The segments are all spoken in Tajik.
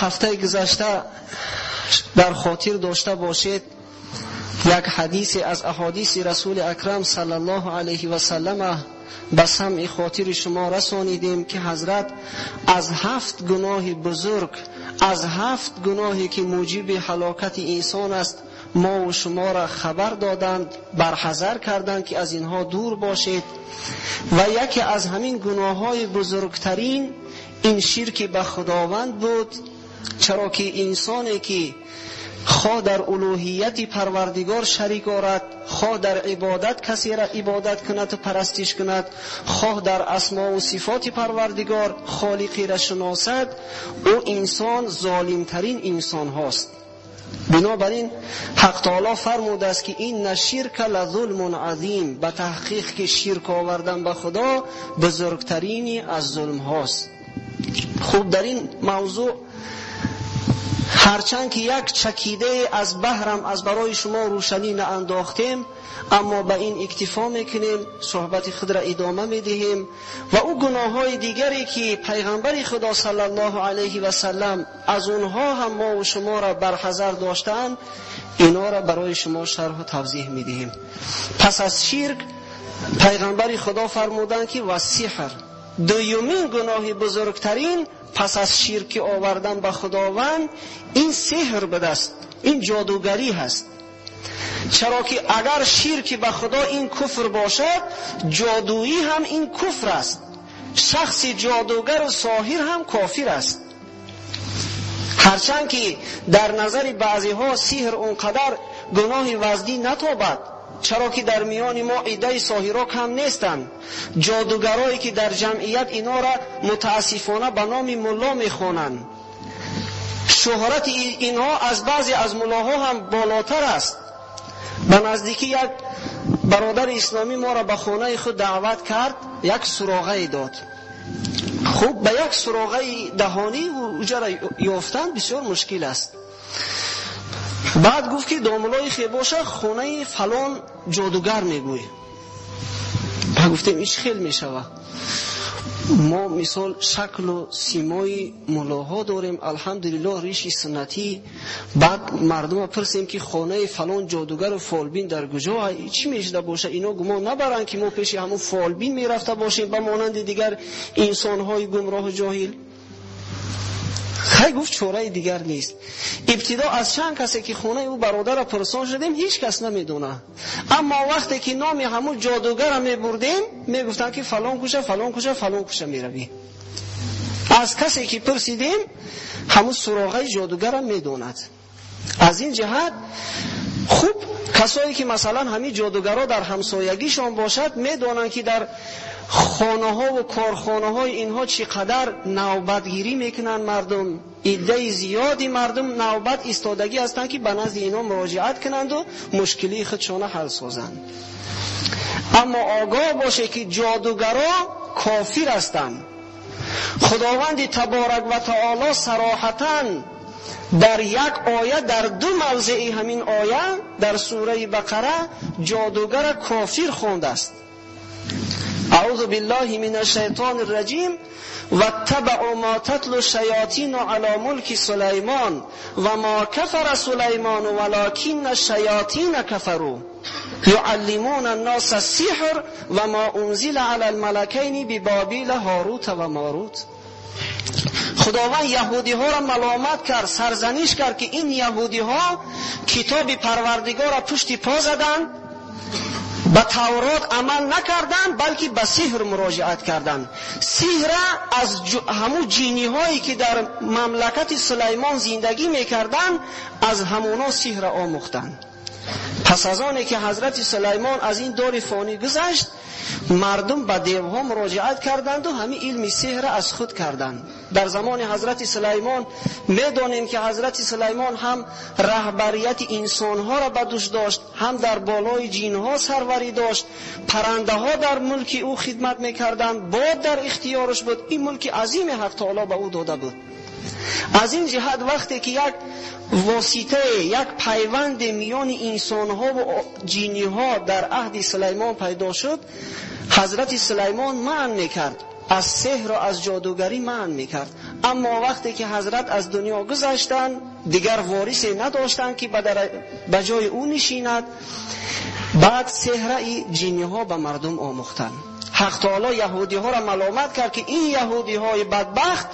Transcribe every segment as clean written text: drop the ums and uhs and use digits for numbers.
Ҳафтаи гузашта дар хотир дошта бошед як ҳадисе аз аҳодиси Расули Акрам саллаллоҳу алайҳи васаллам ба самъи хотири шумо расонидем, ки ҳазрат аз ҳафт гуноҳи бузург, аз ҳафт гуноҳе ки муҷиби ҳалокати инсон аст, мо ва шуморо хабар доданд, барҳазар карданд, ки аз инҳо дур бошед. Ва яке аз ҳамин гуноҳҳои бузургтарин ин ширки ба Худованд буд, чаро ки инсоне ки хоҳ дар улӯҳияти Парвардигор шарик орад, хоҳ дар ибодат касеро ибодат кунад ва парастиш кунад, хоҳ дар асмо ва сифоти Парвардигор Холиқиро шиносад, ӯ инсон золимтарин инсон ҳост. Бинобар ин Ҳақ Таоло фармудааст, ки инна ширка лазулмун азим, ба таҳқиқ ки ширк овардан ба Худо бузургтарини аз зулмҳост. Хуб, дар ин мавзӯъ ҳарчанд ки як чакидае аз баҳрам аз барои шумо рӯшанӣ наандохтем, аммо ба ин иктифо мекунем, суҳбати худро идома медиҳем ва ӯ гуноҳҳои дигаре ки Пайғамбари Худо саллаллоҳу алайҳи васаллам аз онҳо ҳам мо ва шуморо барҳазар доштаанд, инҳоро барои шумо шарҳу тавзеҳ медиҳем. Пас аз ширк Пайғамбари Худо фармуданд, ки ва сиҳр, дуюмин гуноҳи бузургтарин пас аз ширки овардан ба Худованд ин сеҳр будаст, ин ҷодугарӣ ҳаст. Чаро ки агар ширки ба Худо ин куфр бошад, ҷодуӣ ҳам ин куфр аст. Шахси ҷодугару соҳир ҳам кофир аст. Ҳарчанд ки дар назари баъзеҳо сиҳр онқадар гуноҳи вазнин натобад, чаро ки дар миёни мо иддаи соҳиро кам нестанд, ҷодугарое ки дар ҷамъият инора мутаассифона ба номи мулло мехонанд. Шӯҳрати инҳо аз баъзе аз муллоҳо ҳам болотар аст. Ба наздикӣ як бародари исломӣ моро ба хонаи худ даъват кард, як суроғае дод. Хуб, ба як суроғаи даҳонӣ уҷара ёфтан бисёр мушкил аст. Баъд гуфт, ки домулои хебоша хонаи фалон ҷодугар мегӯй. Ба гуфтем, ич хел мешава? Мо мисол шаклу симои муллоҳо дорем, алҳамдулиллоҳ, риши суннатӣ. Баъд мардума пурсем, ки хонаи фалон ҷодугару фолбин дар куҷо, чӣ мешуда боша? Ино гумон набаранд, ки мо пеши ҳамун фолбин мерафта бошем, ба монанди дигар инсонҳои гумроҳу ҷоҳил. Хай, гуфт, чораи дигар нест. Ибтидо аз чанд касе ки хонаи ӯ бародарро пурсон шудем, ҳеҷ кас намедона. Аммо вақте ки номи ҳамун ҷодугарро мебурдем, мегуфтанд, ки фалон кӯча, фалон кӯча, фалон кӯча меравӣ. Аз касе ки пурсидем, ҳамун суроғаи ҷодугарро медонад. Аз ин ҷиҳат хуб, касое ки масалан ҳамин ҷодугарро дар ҳамсоягишон бошад, медонанд, ки дар хонаҳо ва корхонаҳои инҳо чӣ қадар навбатгирӣ мекунанд мардум. Иддаи зиёди мардум навбат истодагӣ ҳастанд, ки ба назди инҳо муроҷиат кунанду мушкилии худшона ҳал созанд. Аммо огоҳ бошед, ки ҷодугаро кофир ҳастанд. Худованди таборак ва таоло сароҳатан дар як оя, дар ду мавзеи ҳамин оя дар сураи Бақара ҷодугара кофир хондааст. اعوذ بالله من الشیطان الرجیم واتبعوا ما تتلو الشیاطین علی ملک سلیمان و ما کفر سلیمان ولکن الشیاطین کفروا یعلمون الناس السحر و ما انزل علی الملکین ببابیل هاروت و ماروت. Худованд яҳудиҳоро маломат кард, сарзаниш кард, ки ин яҳудиҳо китоби Парвардигорро пушти по заданд, ба Таврот амал накарданд, балки ба сиҳр муроҷиат карданд. Сиҳра аз ҳамун ҷиниҳое ки дар мамлакати Сулаймон зиндагӣ мекарданд, аз ҳамуно сиҳра омӯхтанд. Пас аз оне ки ҳазрати Сулаймон аз ин дори фонӣ гузашт, мардум ба девҳо муроҷиат карданду ҳамин илми сеҳра аз худ карданд. Дар замони ҳазрати Сулаймон медонем, ки ҳазрати Сулаймон ҳам раҳбарияти инсонҳоро ба дӯш дошт, ҳам дар болои ҷинҳо сарварӣ дошт, паррандаҳо дар мулки ӯ хидмат мекарданд, бод дар ихтиёраш буд. Ин мулки азиме Ҳақ Таоло ба ӯ дода буд. Аз ин ҷиҳат вақте ки як воситае, як пайванде миёни инсонҳо ва ҷиниҳо дар аҳди Сулаймон пайдо шуд, ҳазрати Сулаймон манъ мекард аз сеҳру аз ҷодугарӣ, манъ мекард. Аммо вақте ки ҳазрат аз дунё гузаштанд, дигар ворисе надоштанд ки ба ҷои ӯ нишинад. Баъд сеҳраи ҷиниҳо ба мардум омӯхтанд. Ҳақ таоло яҳудиҳоро маломат кард ки ин яҳудиҳои бадбахт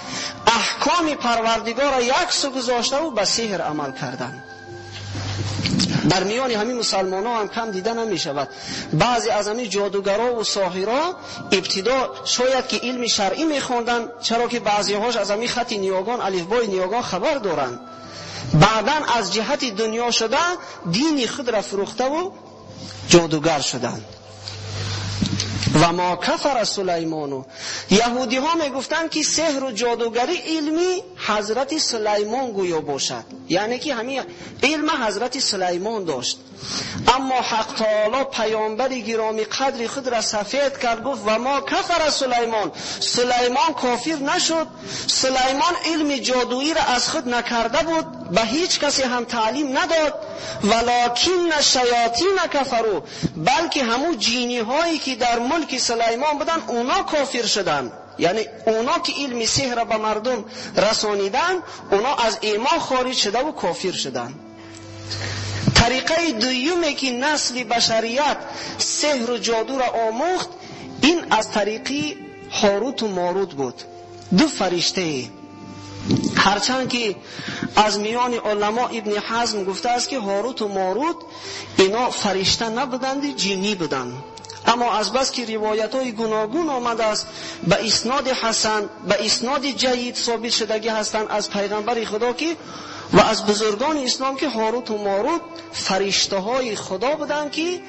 аҳкоми парвардигорро як су гузоштаву ба сеҳр амал карданд. Дар миёни ҳамин мусалмонҳо ҳам кам дида намешавад. Баъзе аз ҳамин ҷодугаро ва соҳиро ибтидо шояд ки илми шаръӣ мехонданд, чаро ки баъзеҳош аз ҳамин хати ниёгон, алифбои ниёгон хабар доранд. Баъдан аз ҷиҳати дунё шуда дини худро фурӯхтаву ҷодугар шуданд. Ва мо кафара Сулаймону. Яҳудиҳо мегуфтанд ки сеҳру ҷодугарӣ илми ҳазрати Сулаймон гӯё бошад, яъне ки ҳамин илма ҳазрати Сулаймон дошт. Аммо ҳақ таоло паёмбари гиромӣ қадри худро сафед кард, гуфт ва мо кафара Сулаймон. Сулаймон кофир нашуд. Сулаймон илми ҷодуиро аз худ накарда буд, ба ҳеҷ касе ҳам таълим надод. Валокинна шаётина кафару, балки ҳамун ҷиниҳое ки дар мулки Сулаймон буданд, اونا کافر شدند. یعنی اونا که علم سحر به مردم رسانیدن، اونا از ایمان خارج شده و کافر شدند. طریقه دویومی که نسل بشریت سحر و جادو را آموخت، این از طریقی هاروت و ماروت بود. دو فرشته. هرچند که از میان علما ابن حزم گفته است که هاروت و ماروت اینا فرشته نبودند، جنی بودند. اما از بس که روایت های گوناگون آمده است، به اسناد حسن، به اسناد جید ثابت شدگی هستند از پیغمبر خدا که و از بزرگان اسلام که هاروت و ماروت فرشته های خدا بودند که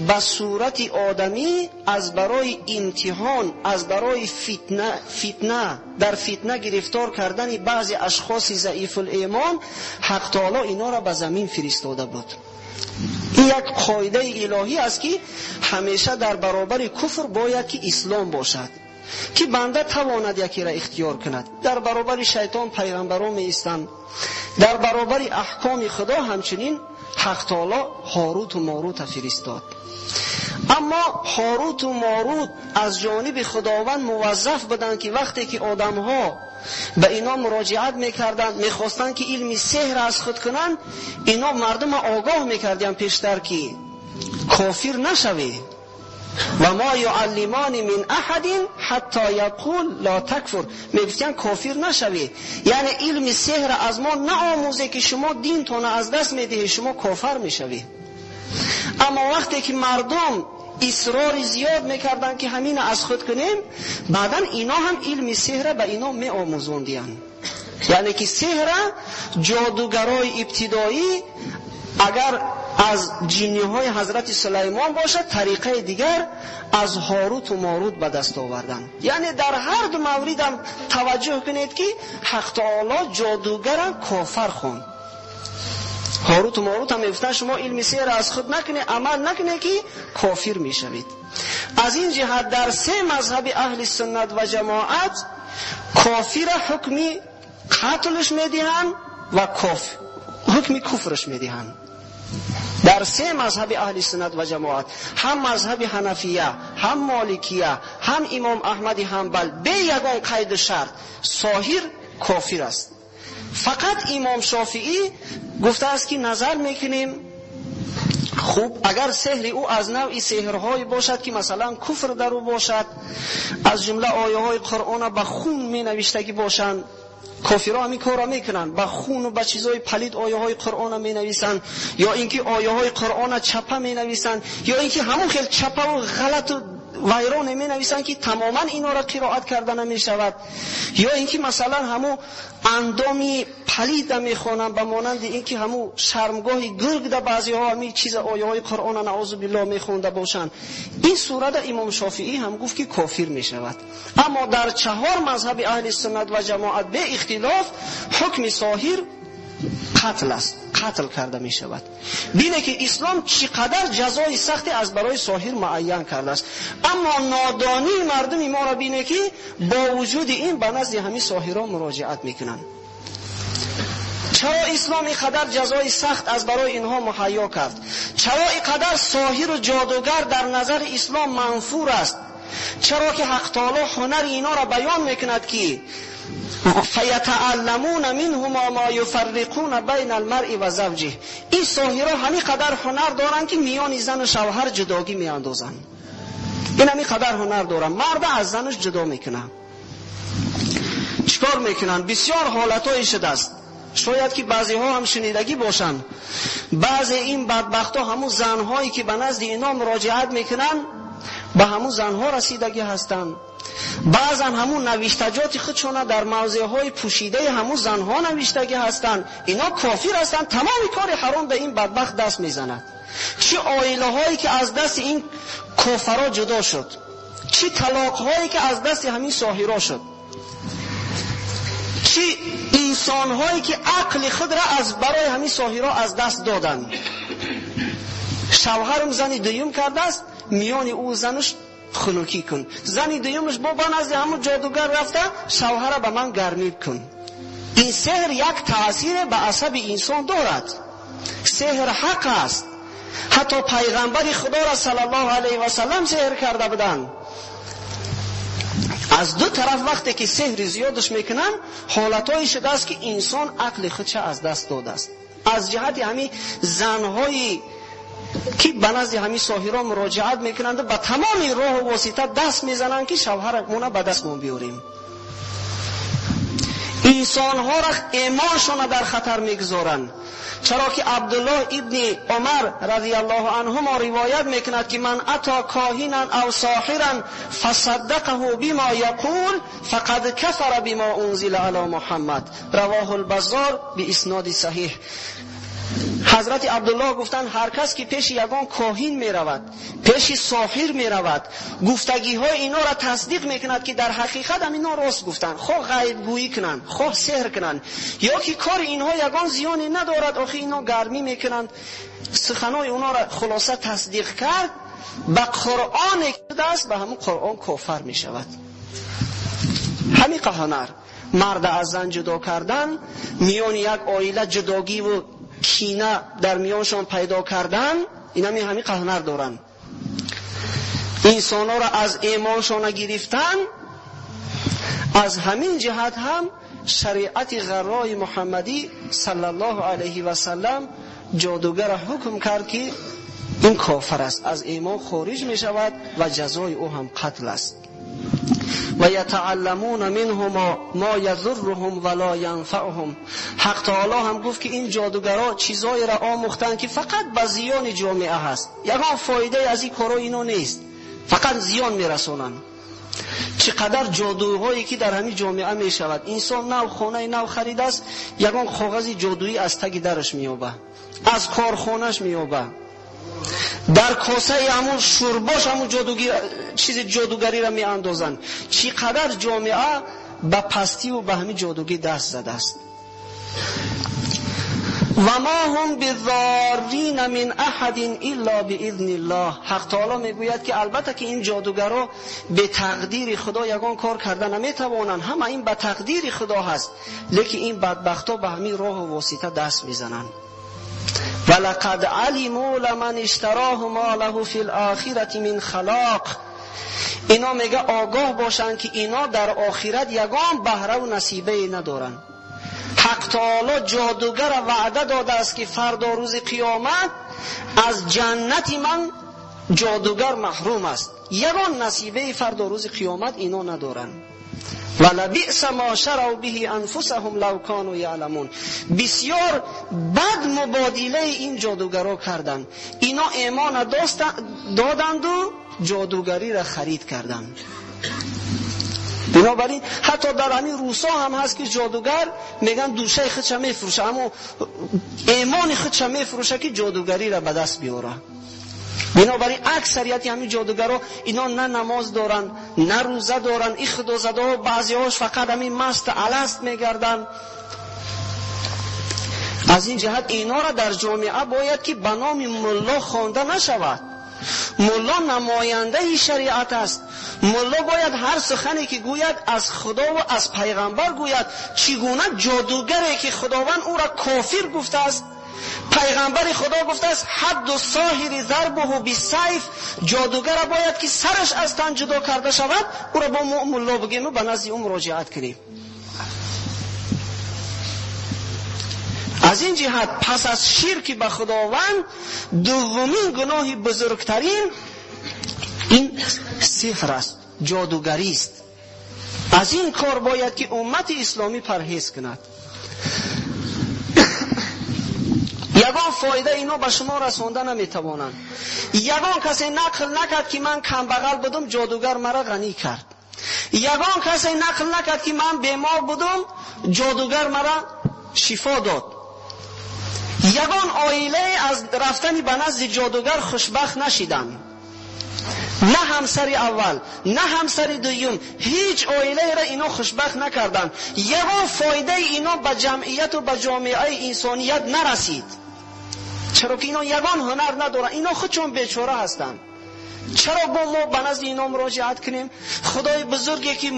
به صورت آدمی از برای امتحان، از برای فتنه در فتنه گرفتار کردن بعضی اشخاص ضعیف الایمان، حق تعالی اینا را به زمین فرستاده بود. این یک قاعده الهی است که همیشه در برابر کفر باید که اسلام باشد که بنده تواند یکی را اختیار کند. در برابر شیطان پیغمبران می ایستند، در برابر احکام خدا همچنین حق تعالی هاروت و ماروت فرستاد. اما هاروت و ماروت از جانب خداوند موظف بودند که وقتی که آدمها به اینا مراجعت میکردند، میخواستند که علم سحر از خود کنند، اینا مردم آگاه میکردند پیشتر که کافر نشوی. و ما یعلمان من احد حتی یقول لا تکفر. میگفتن کافر نشوی، یعنی علم سحر از ما نآموزه که شما دینتون از دست میدهی، شما کافر میشوی. اما وقتی که مردم اصرار زیاد میکردن که همین از خود کنیم، بعدا اینا هم علم سحر به اینا میآموزوندین. یعنی که سحر جادوگرای ابتدایی اگر از جنی‌های حضرت سلیمان باشد، طریقه دیگر از هاروت و ماروت به دست آوردن. یعنی در هر دو مورد هم توجه کنید که حق تعالی جادوگر کافر خواند. هاروت و ماروت هم میگفتن شما علم سحر از خود نکنید، عمل نکنید که کافر میشوید. از این جهت در سه مذهب اهل سنت و جماعت کافر حکمی قتلش میدهند و حکمی کفرش میدهند. در سه مذهب اهل سنت و جماعت، هم مذهب حنفیه، هم مالکیه، هم امام احمد حنبل، به یگان قید و شرط ساحر کافر است. فقط امام شافعی گفته است که نظر میکنیم، خوب اگر سحر او از نوع سحرهای باشد که مثلا کفر در او باشد، از جمله آیه های قرآن به خون می نوشتگی باشند، کافرها همین کار را میکنن، با خون و با چیزهای پلید آیه های قرآن را مینویسن، یا اینکه آیه های قرآن را چپه مینویسن، یا اینکه همون خیلی چپه و غلط و ویران مینویسن که تماما اینا را قرائت کرده نمیشود، یا اینکه مثلا همون اندامی پلید میخوانن به مانند اینکه همون شرمگاه گرگ در بعضی ها همین چیز آیه های قرآن نعوذ بالله میخونده باشند. این صورت امام شافعی هم گفت که کافر میشود. اما در چهار مذهب اهل سنت و جماعت به اختلاف حکم ساحر قتل است، قتل کرده می شود. بینه که اسلام چقدر جزای سختی از برای ساحر معین کرده است. اما نادانی مردم ما را بینه که با وجود این به نزد همین ساحران مراجعت میکنند. چرا اسلام اینقدر جزای سخت از برای اینها مهیا کرد؟ چرا اینقدر ساحر و جادوگر در نظر اسلام منفور است؟ چرا که حق تعالی هنر اینا را بیان میکند که فیتعلمون منهما ما یفرقون بین المرء و زوجه. Ин соҳиро ҳамин қадар ҳунар доранд, ки миёни зану шавҳар ҷудогӣ меандозанд. Ин ҳамин қадар ҳунар доранд, марда аз занаш ҷудо мекунанд. Чикор мекунанд? Бисёр ҳолатҳое шудааст, шояд ки баъзеҳо ҳам шунидагӣ бошанд. Баъзе ин бадбахтҳо ҳамун занҳое ки ба назди ино муроҷиат мекунанд, ба ҳамун занҳо расидагӣ ҳастанд. Баъзан ҳамун навиштаҷоти худшона дар мавзеъҳои пӯшидаи ҳамун занҳо навиштагӣ ҳастанд. Ино кофир ҳастанд, тамоми кори ҳаром ба ин бадбахт даст мезанад. Чӣ оилаҳое ки аз дасти ин кофарро ҷудо шуд, чӣ талоқҳое ки аз дасти ҳамин соҳиро шуд, чӣ инсонҳое ки ақли худро аз барои ҳамин соҳиро аз даст доданд. Шавҳарам зани дуюм кардааст, миёни ӯ занаш хунукӣ кун. Зани дуюмаш бо ба назди ҳамун ҷодугар рафта, шавҳара ба ман гармӣ кун. Ин сеҳр як таъсире ба асаби инсон дорад. Сеҳр ҳақ аст. Ҳатто пайғамбари худоро саллаллоҳу алайҳи васаллам сеҳр карда буданд. Аз ду тараф вақте ки сеҳри зиёдаш мекунанд, ҳолатҳое шудааст ки инсон ақли худша аз даст додааст. Аз ҷиҳати ҳамин занҳои ки ба назди ҳамин соҳиро муроҷиат мекунанд, ба тамоми роҳу восита даст мезананд, ки шавҳарамона ба дастмон биёрем. Инсонҳоро имоншона дар хатар мегузоранд. Чаро ки Абдуллоҳ ибни Умар радиаллоҳу анҳумо ривоят мекунад, ки ман ато коҳинан ав соҳиран фасаддақаҳу бима яқул фақад кафара бима унзила ала Муҳаммад. Равоҳул Баззор биисноди саҳиҳ. Ҳазрати Абдуллоҳ гуфтанд, ҳар кас ки пеши ягон коҳин меравад, пеши соҳир меравад, гуфтагиҳои инора тасдиқ мекунад, ки дар ҳақиқат ҳам ино рост гуфтанд, хоҳ ғайбгӯӣ кунанд, хоҳ сеҳр кунанд, ё ки кори инҳо ягон зиёне надорад, охи ино гармӣ мекунанд, суханои онора хулоса тасдиқ кард, ба Қуръоне ки шудааст, ба ҳамун Қуръон кофар мешавад. Ҳамин ҳунар марда аз зан ҷудо кардан, миёни як оила ҷудогиву кина дар миёншон пайдо кардан, инами ҳамин ҳунар доранд. Инсонҳоро аз имоншона гирифтан. Аз ҳамин ҷиҳат ҳам шариати ғаррои муҳаммадӣ саллаллоҳу алайҳи васаллам ҷодугарро ҳукм кард, ки ин кофар аст, аз имон хориҷ мешавад ва ҷазои ӯ ҳам қатл аст. Ва ятаалламуна минҳума мо язурруҳум ва ло янфаъуҳум. Ҳақ таоло ҳам гуфт, ки ин ҷодугарҳо чизоеро омӯхтанд, ки фақат ба зиёни ҷомеа ҳаст, ягон фоидае аз ин корҳо ино нест, фақат зиён мерасонанд. Чӣ қадар ҷодуҳое ки дар ҳамин ҷомеа мешавад. Инсон нав хонаи нав харидааст, ягон коғази ҷодуӣ аз таги дараш меёбад, аз корхонаш меёбад, дар косаи ҳамун шӯрбош ҳамун чизи ҷодугариро меандозанд. Чӣ қадар ҷомеа ба пастиву ба ҳамин ҷодугӣ даст задааст. Ва ма ҳум бизоррина мин аҳадин илла биизниллоҳ. Ҳақ таоло мегӯяд, ки албатта ки ин ҷодугаро бе тақдири худо ягон кор карда наметавонанд, ҳама ин ба тақдири худо ҳаст, лекин ин бадбахтҳо ба ҳамин роҳу восита даст мезананд. ولقد علموا لمن اشتراه ما له فی الآخرة من خلاق. اینا میگه آگاه باشند که اینا در آخرت یگان بهره و نصیبه ندارند. حق تعالی جادوگر وعده داده است که فردا روز قیامت از جنت من جادوگر محروم است، یگان نصیبه فردا روز قیامت اینا ندارند. ولبئس ما شروا به انفسهم لو كانوا یعلمون. بسیار بد مبادله این جادوگرا کردند. اینا ایمان دادند و جادوگری را خرید کردند. بنابراین حتی در همین روسا هم هست که جادوگر میگن دوشه خودش میفروشه، اما ایمان خودش میفروشه که جادوگری را به دست بیاره. بنابراین اکثریت همین جادوگرا اینا نه نماز دارن، نه روزه دارن، این خدازده ها بعضی هاش فقط همین مست الست میگردن. از این جهت اینا را در جامعه باید که به نام ملا خوانده نشود. ملا نماینده شریعت است. ملا باید هر سخنی که گوید از خدا و از پیغمبر گوید. چگونه جادوگری که خداوند او را کافر گفته است، پیغمبر خدا گفته است حد الساحر ضربه بالسیف، جادوگر باید که سرش از تن جدا کرده شود، او را با ملا بگیم و به نزد او مراجعت کنیم. Аз ин ҷиҳат пас аз ширки ба Худованд дуввумин гуноҳи бузургтарин ин сеҳр аст, ҷодугарист. Аз ин кор бояд ки уммати исломӣ парҳез кунад. Ягон фоида ино ба шумо расонда наметавонанд. Ягон касе нақл накард ки ман камбағал будум, ҷодугар мара ғанӣ кард. Ягон касе нақл накард ки ман бемор будум, ҷодугар мара шифо дод. Ягон оилае аз рафтани ба назди ҷодугар хушбахт нашиданд. На ҳамсари аввал, на ҳамсари дуюм, ҳеҷ оилаеро ино хушбахт накарданд. Ягон фоидаи ино ба ҷамъияту ба ҷомеаи инсоният нарасид. Чаро ки ино ягон ҳунар надоранд, ино худшон бечора ҳастанд. Чаро бо мо ба назди ино муроҷиат кунем? Худои бузурге ки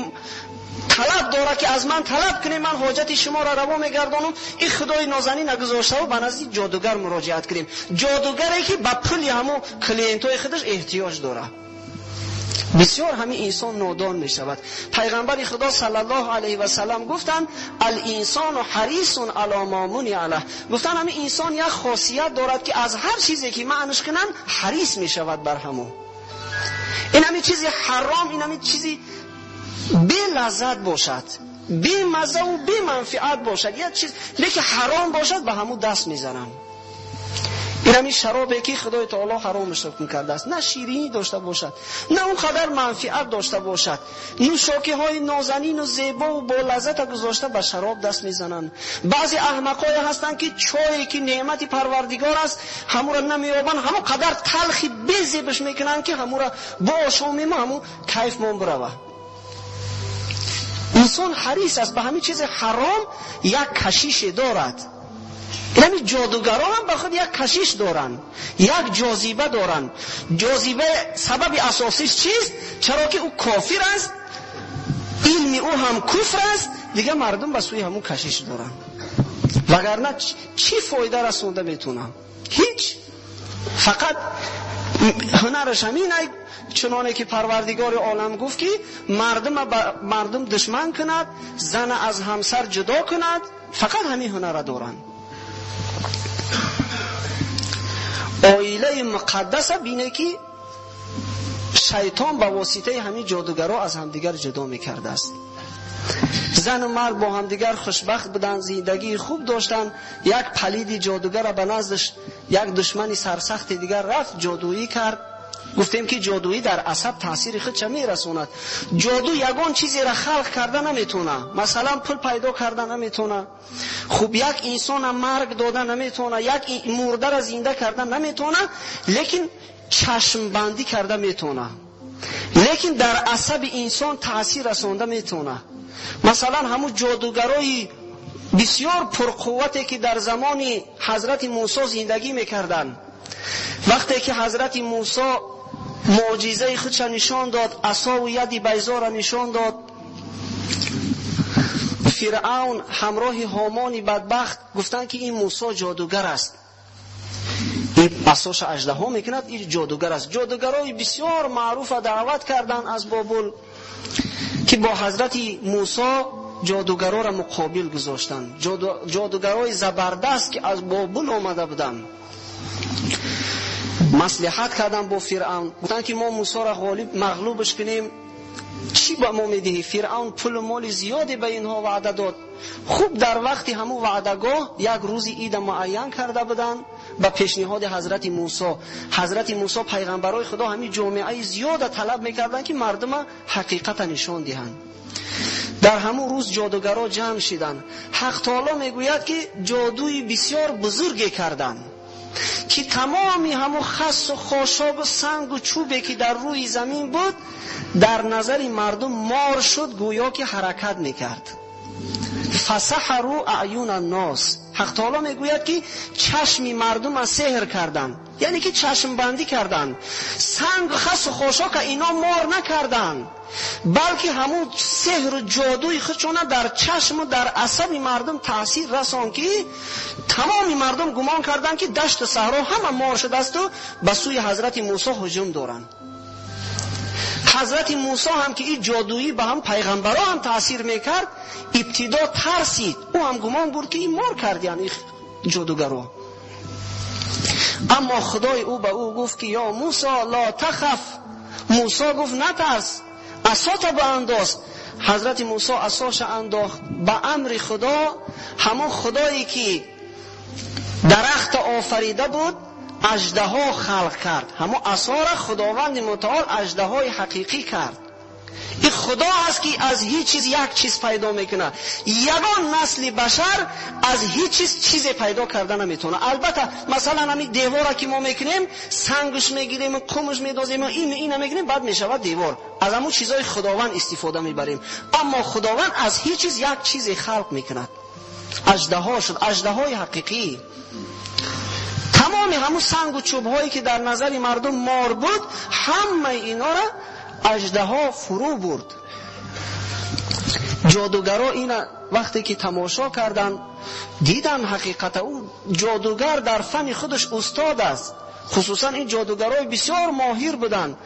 талаб дорад ки аз ман талаб кунем, ман ҳоҷати шуморо раво мегардонам, ин худои нозанин нагузоштаву ба назди ҷодугар муроҷиат кунем. Ҷодугаре ки ба пули ҳамун клиентҳои худаш эҳтиёҷ дорад. Бисёр ҳамин инсон нодон мешавад. Пайғамбари Худо саллаллоҳу алайҳи васаллам гуфтанд: алинсону ҳарисун ало ма муниа лаҳ. Гуфтанд ҳамин инсон як хосият дорад ки аз ҳар чизе ки маънаш кунанд ҳарис мешавад бар ҳамон. Ин ҳамин чизи ҳаром, ин ҳамин чизи белаззат бошад, бемаззаву беманфиат бошад, як чиз лекин ҳаром бошад, ба ҳамун даст мезананд. Ин ҳамин шаробе ки Худои таоло ҳаромаш ҳукм кардааст, на ширинӣ дошта бошад, на он қадар манфиат дошта бошад. Нӯшокиҳои нозанину зебову болаззата гузошта ба шароб даст мезананд. Баъзе аҳмақҳое ҳастанд ки чое ки неъмати Парвардигор аст, ҳамуро намеёбанд, ҳамон қадар талхи безебаш мекунанд ки ҳамуро боошомему ҳамун кайфмон бирава. Инсон ҳарис аст ба ҳамин чизи ҳаром, як кашише дорад. Ин ҳамин ҷодугарон ҳам ба худ як кашиш доранд, як ҷозиба доранд. Ҷозиба сабаби асосиш чист? Чаро ки ӯ кофир аст, илми ӯ ҳам куфр аст, дигар мардум ба сӯи ҳамун кашиш доранд. Вагарна чӣ фоида расонда метавонам? Ҳеҷ. Фақат ҳунараш ҳамин ай, чуноне ки Парвардигори олам гуфт ки мардум душман кунад, зана аз ҳамсар ҷудо кунад, фақат ҳамин ҳунара доранд. Оилаи муқаддаса бине ки шайтон ба воситаи ҳамин ҷодугаро аз ҳамдигар ҷудо мекардааст. Зану мард бо ҳамдигар хушбахт буданд, зиндагии хуб доштанд. Як палиди ҷодугара ба наздаш як душмани сарсахти дигар рафт, ҷодуӣ кард. Гуфтем ки ҷодуӣ дар асаб таъсири худша мерасонад. Ҷоду ягон чизеро халқ карда наметавона, масалан пул пайдо карда наметавона, хуб як инсона марг дода наметавона, як мурдаро зинда карда наметавона, лекин чашмбандӣ карда метавона, лекин дар асаби инсон таъсир расонда метавона. Масалан ҳамун ҷодугарои бисёр пурқуввате ки дар замони ҳазрати Мусо зиндагӣ мекарданд, вақте ки ҳазрати Мусо муъҷизаи худша нишон дод, асову яди байзора нишон дод, Фиръавн ҳамроҳи Ҳомони бадбахт гуфтанд ки ин Мусо ҷодугар аст, ин асоша аждаҳо мекунад, ин ҷодугар аст. Ҷодугарои бисёр маъруфа даъват карданд аз Бобул ки бо ҳазрати Мусо ҷодугароро муқобил гузоштанд. Ҷодугарои забардаст ки аз Бобул омада буданд маслиҳат карданд бо Фиръавн, гуфтанд ки мо Мусоро ғолиб мағлубаш кунем, чӣ ба мо медиҳӣ? Фиръавн пулу моли зиёде ба инҳо ваъда дод. Хуб дар вақти ҳамун ваъдагоҳ як рӯзи ида муайян карда буданд ба пешниҳоди ҳазрати Мусо. Ҳазрати Мусо пайғамбарои Худо ҳамин ҷомеаи зиёда талаб мекарданд ки мардума ҳақиқата нишон диҳанд. Дар ҳамун рӯз ҷодугаро ҷамъ шиданд. Ҳақ таоло мегӯяд ки ҷодуи бисёр бузурге карданд ки тамоми ҳамун хасу хошобу сангу чӯбе ки дар рӯи замин буд дар назари мардум мор шуд, гӯё ки ҳаракат мекард. Фасаҳару аъюна ннос. Ҳақ таоло мегӯяд ки чашми мардума сеҳр карданд, яъне ки чашмбандӣ карданд. Санг, хасу хошока ино мор накарданд, балки ҳамун сеҳру ҷодуи худшона дар чашму дар асаби мардум таъсир расон ки тамоми мардум гумон карданд ки дашту саҳро ҳама мор шудаасту ба сӯи ҳазрати Мусо ҳуҷум доранд. Ҳазрати Мусо ҳам ки ин ҷодуӣ ба ҳам пайғамбаро ҳам таъсир мекард, ибтидо тарсид. Ӯ ҳам гумон бурд ки ин мор кардиян, ин ҷодугаро. Аммо худои ӯ ба ӯ гуфт ки ё Мусо ла тахаф. Мусо гуфт натарс, асота баандоз. Ҳазрати Мусо асоша андохт. Ба амри Худо, ҳамон худое ки дарахт офарида буд, аждаҳо халқ кард. Ҳамон асора Худованди мутаол аждаҳои ҳақиқӣ кард. Ин Худо аст ки аз ҳеҷ чиз як чиз пайдо мекунад. Ягон насли башар аз ҳеҷ чиз чизе пайдо карда наметавонад. Албатта масалан ҳамин девора ки мо мекунем, сангш мегирем, қумш медозем, ина мегирем, баъд мешавад девор. Аз ҳамон чизҳои Худованд истифода мебарем. Аммо Худованд аз ҳеҷ чиз як чизе халқ мекунад. Аждаҳо шуд, аждаҳои ҳақиқӣ. Тамоми ҳамон сангу чӯбҳое ки дар назари мардум мор буд, ҳамаи инора аждаҳо фурӯ бурд. Ҷодугаро ина вақте ки тамошо карданд, дидан ҳақиқата. Ӯ ҷодугар дар фани худаш устод аст. Хусусан ин ҷодугарои бисёр моҳир буданд.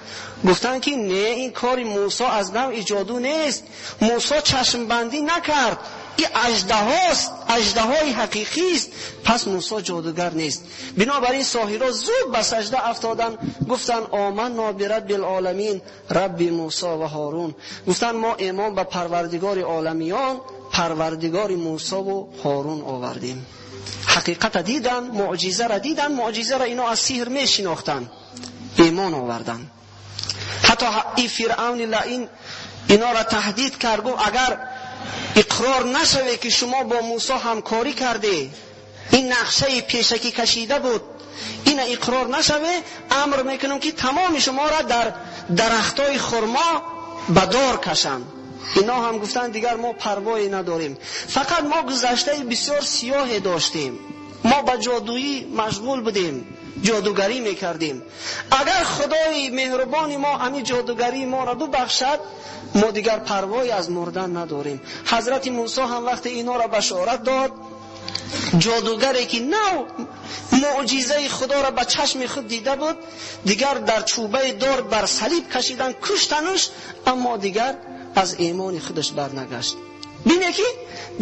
Гуфтанд ки не, ин кори Мусо аз навъи ҷоду нест. Мусо чашмбандӣ накард. Ин аждаҳост, аждаҳои ҳақиқист. Пас Мусо ҷодугар нест. Бинобар ин соҳиро зуд ба сажда афтоданд, гуфтанд оманно бираббил оламин рабби Мусо ва Ҳорун. Гуфтанд мо имон ба Парвардигори оламиён, Парвардигори Мусо ва Ҳорун овардем. Ҳақиқата дидан, муъҷизаро дидан, муъҷизаро ино аз сиҳр мешинохтанд, имон оварданд. Ҳатто ин Фиръавни лаин инора таҳдид кард, гуфт агар иқрор нашаве ки шумо бо Мусо ҳамкорӣ карде, ин нақшаи пешакӣ кашида буд, ина иқрор нашаве, амр мекунам ки тамоми шуморо дар дарахтои хурмо ба дор кашам. Ино ҳам гуфтанд дигар мо парвое надорем, фақат мо гузаштаи бисёр сиёҳе доштем, мо ба ҷодуӣ машғул будем, ҷодугарӣ мекардем. Агар Худои меҳрубони мо ҳамин ҷодугарии моро бубахшад, мо дигар парвое аз мурдан надорем. Ҳазрати Мусо ҳам вақте инора башорат дод, ҷодугаре ки нав муъҷизаи Худоро ба чашми худ дида буд, дигар дар чӯбаи дор бар салиб кашидан, куштануш, аммо дигар аз имони худаш барнагашт. Бине ки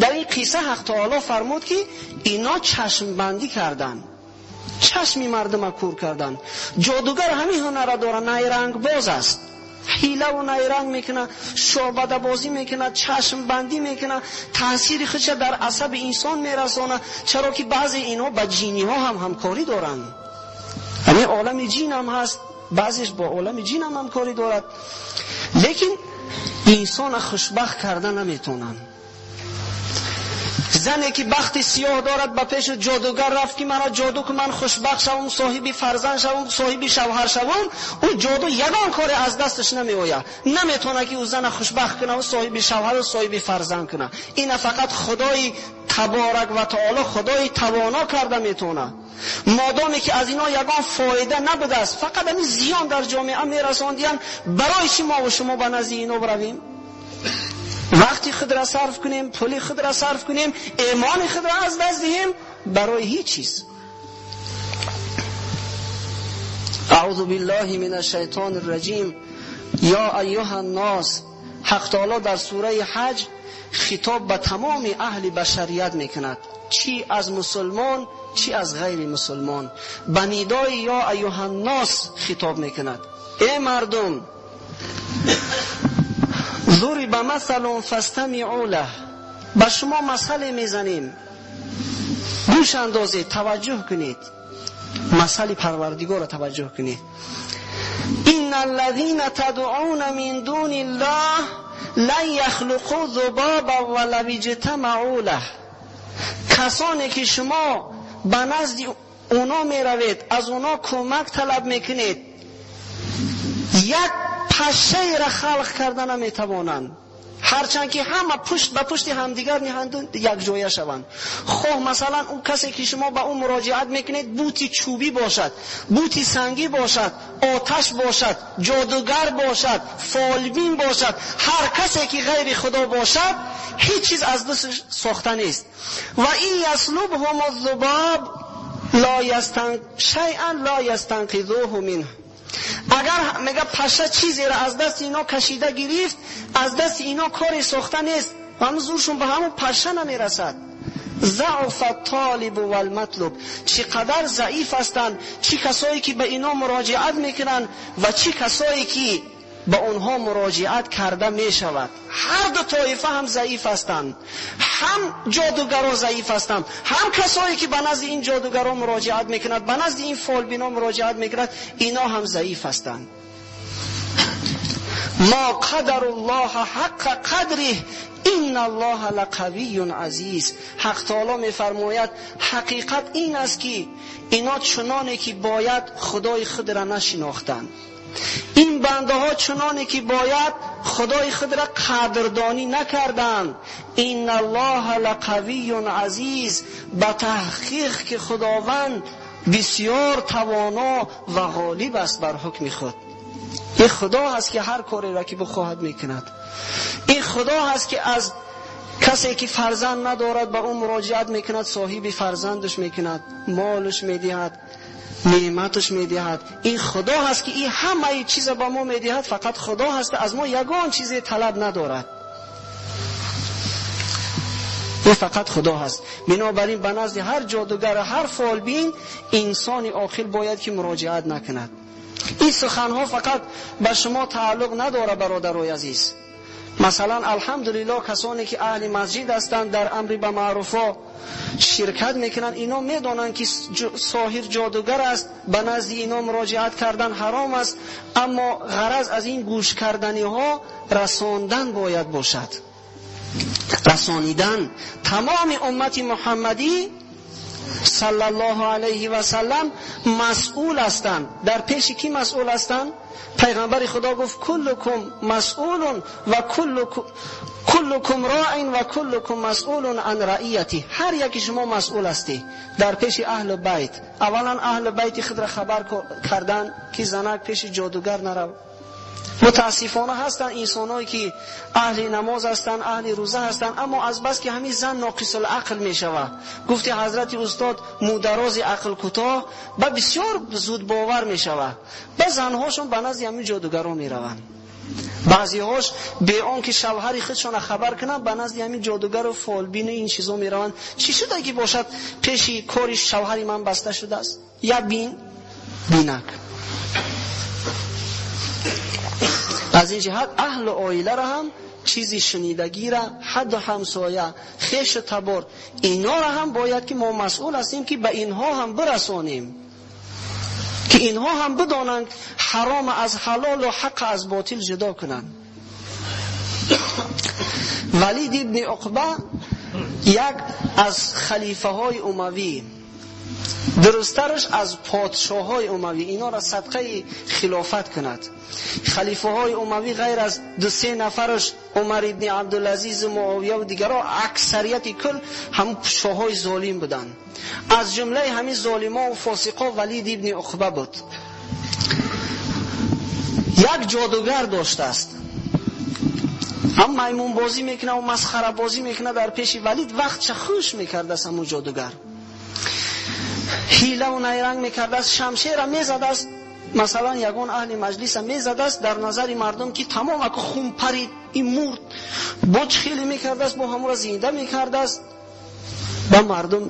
дар ин қисса Ҳақ таоло фармуд ки ино чашмбандӣ карданд, чашми мардума кур карданд. Ҷодугар ҳамин ҳунара дорад, найрангбоз аст, ҳилаву найранг мекунад, шобадабозӣ мекунад, чашмбандӣ мекунад, таъсири худша дар асаби инсон мерасонад. Чаро ки баъзе инҳо ба ҷиниҳо ҳам ҳамкорӣ доранд. Ҳамин олами ҷин ҳам ҳаст, баъзеш бо олами ҷин ҳам ҳамкорӣ дорад, лекин инсона хушбахт карда наметавонанд. Зане ки бахти сиёҳ дорад ба пеши ҷодугар рафт ки маро ҷоду кун, ман хушбахт шавам, соҳиби фарзанд шавам, соҳиби шавҳар шавам, ӯ ҷоду ягон коре аз дасташ намеояд. Наметавонад ки ӯ зана хушбахт кунад ва соҳиби шавҳар ва соҳиби фарзанд кунад. Ина фақат Худои таборак ва таоло, Худои тавоно карда метавонад. Модоме ки аз ино ягон фоида набудааст, фақат ҳамин зиён дар ҷомеа мерасондиянд, барои чӣ мо ва шумо ба назди ино равем? Вақти худро сарф кунем, пули худро сарф кунем, имони худро аз даст диҳем барои ҳеҷ чиз. Аъузу биллаҳи минаш шайтонир раҷим. Ё айюҳан нос. Ҳақ таоло дар сураи ҳаҷ хитоб ба тамоми аҳли башарият мекунад, чӣ аз мусулмон, чӣ аз ғайри мусулмон. Ба нидои ё айюҳан нос хитоб мекунад. Эй мардум, ضرب مثل فاستمعوا له. ба шумо масъале мезанем, гӯш андозед, таваҷҷӯҳ кунед, масъали Парвардигорро таваҷҷӯҳ кунед. إن الذين تدعون من دون الله لن يخلقوا ذبابا ولو اجتمعوا له. کسانی که شما به نزد اونا میروید، از اونا کمک طلب میکنید، یک پشه را خلق کرده نمیتوانند، هرچند که همه پشت به پشت همدیگر نهند یک جایه شوند. خواه مثلا اون کسی که شما به اون مراجعت میکنید بوتی چوبی باشد، بوتی سنگی باشد، آتش باشد، جادوگر باشد، فالبین باشد، هر کسی که غیر خدا باشد هیچ چیز از دستش ساخته نیست. و این یسلبهم الذباب لا یستن شیئا لا یستنقذوه منه. اگر میگه پشه چیزی را از دست اینا کشیده گرفت، از دست اینا کاری ساخته نیست، همون زورشون به همون پشه نمیرسد. ضعف الطالب والمطلوب. چی قدر ضعیف هستند، چی کسایی که به اینا مراجعت میکنند و چی کسایی که به اونها مراجعت کرده میشود. هر دو طایفه هم ضعیف هستند، هم جادوگرا ضعیف هستند، هم کسایی که به نزد این جادوگرا مراجعت میکند، به نزد این فالبینا مراجعت میکند، اینا هم ضعیف هستند. ما قدر الله حق قدره ان الله لقوی عزیز. حق تعالی میفرماید حقیقت این است که اینا چنانه که باید خدای خود را نشناختند، این بنده ها چنانه که باید خدای خود را قدردانی نکردند. ان الله لقوی عزیز، به تحقیق که خداوند بسیار توانا و غالب است بر حکم خود. این خدا هست که هر کاری را که بخواهد میکند. این خدا هست که از کسی که فرزند ندارد به او مراجعت میکند، صاحب فرزندش میکند، مالش میدهد، نعمتش میدهد. این خدا هست که این همه چیز به ما میدهد، فقط خدا هست، از ما یگان چیزی طلب ندارد. این فقط خدا هست. بنابراین به نزد هر جادوگر، هر فالبین، انسان عاقل باید که مراجعت نکند. این سخنها فقط به شما تعلق نداره برادرای عزیز. مثلا الحمدلله کسانی که اهل مسجد هستند، در امر به معروفا شرکت میکنند، اینا میدانند که ساحر جادوگر است، به نزد اینا مراجعت کردن حرام است، اما غرض از این گوش کردنی ها رساندن باید باشد، رسانیدن. تمام امت محمدی صلی الله علیه و سلم مسئول هستند. در پیش کی مسئول هستند؟ پیغمبر خدا گفت کلکم مسئول و کلکم راع و کلکم مسئول عن رعیتی. هر یکی شما مسئول هستی در پیش اهل بیت. اولا اهل بیت خود را خبر کردن که زنک پیش جادوگر نرو. متاسفانه هستن انسانایی که اهل نماز هستن، اهل روزه هستن، اما از بس که همین زن ناقص العقل میشوه، گفته حضرت استاد مودراز عقل کوتاه، با بسیار زود باور میشوه، با زنهاشون به نزد همین جادوگرا میروند. بعضیهاش به آن که شوهر خودشون خبر کنن به نزد همین جادوگر و فالبین این چیزا میروند. چی شده که باشد پیش کاری شوهر من بسته شده است؟ یا بین بینک. از این جهت اهل عائله را هم چیزی شنیدگی را، حد و همسایه، خویش و تبار، اینا را هم باید که ما مسئول هستیم که به اینها هم برسانیم، که اینها هم بدانند حرام از حلال و حق از باطل جدا کنند. ولید ابن عقبه یک از خلیفه های اموی، درسترش از پادشاه های اموی، اینا را صدقه خلافت کند. خلیفه های اموی غیر از دو سه نفرش، عمر ابن عبدالعزیز و معاویه و دیگرها، اکثریت کل هم شاه های ظالم بودند. از جمله همین ظالما و فاسقا ولید ابن عقبه بود. یک جادوگر داشته است، هم میمون بازی میکنه و مسخره بازی میکنه در پیش ولید. وقت چه خوش میکرده است همون جادوگر، حیله و نیرنگ میکرده است، شمشیر میزده است، مثلا یگان اهل مجلس میزده است در نظر مردم که تمام اکو خون پرید، این مرد با چه خیلی میکرده است، با همون را زنده میکرده است. با مردم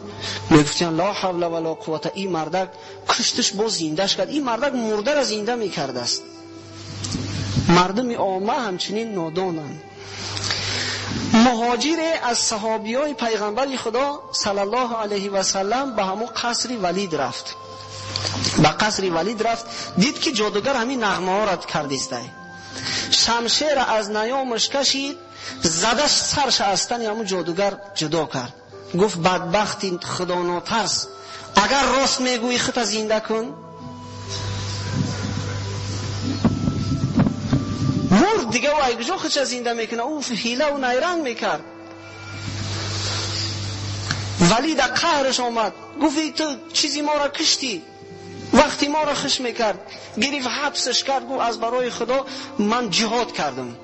میگفتن لا حول ولا قوت، این مردک کشتش با زندهش کرد، این مردک مرده را زنده میکرده است. مردم عامه همچنین نادانند. مهاجر از صحابی های پیغمبر خدا صلی الله علیه و سلم به همون قصر ولید رفت. به قصر ولید رفت، دید که جادوگر همین نغمه ها را کرده است. شمشیر از نیامش کشید، زدش سرش از تن همون جادوگر جدا کرد. گفت بدبختی خدا ناترس، اگر راست میگویی خودت زنده کن. مرد دیگه، او کجا خودش زنده میکنه؟ او حیله و نیرنگ میکرد. ولی در قهرش آمد، گفت تو چیزی ما را کشتی، وقتی ما را خش میکرد. گرفت حبسش کرد، گفت از برای خدا من جهاد کردم.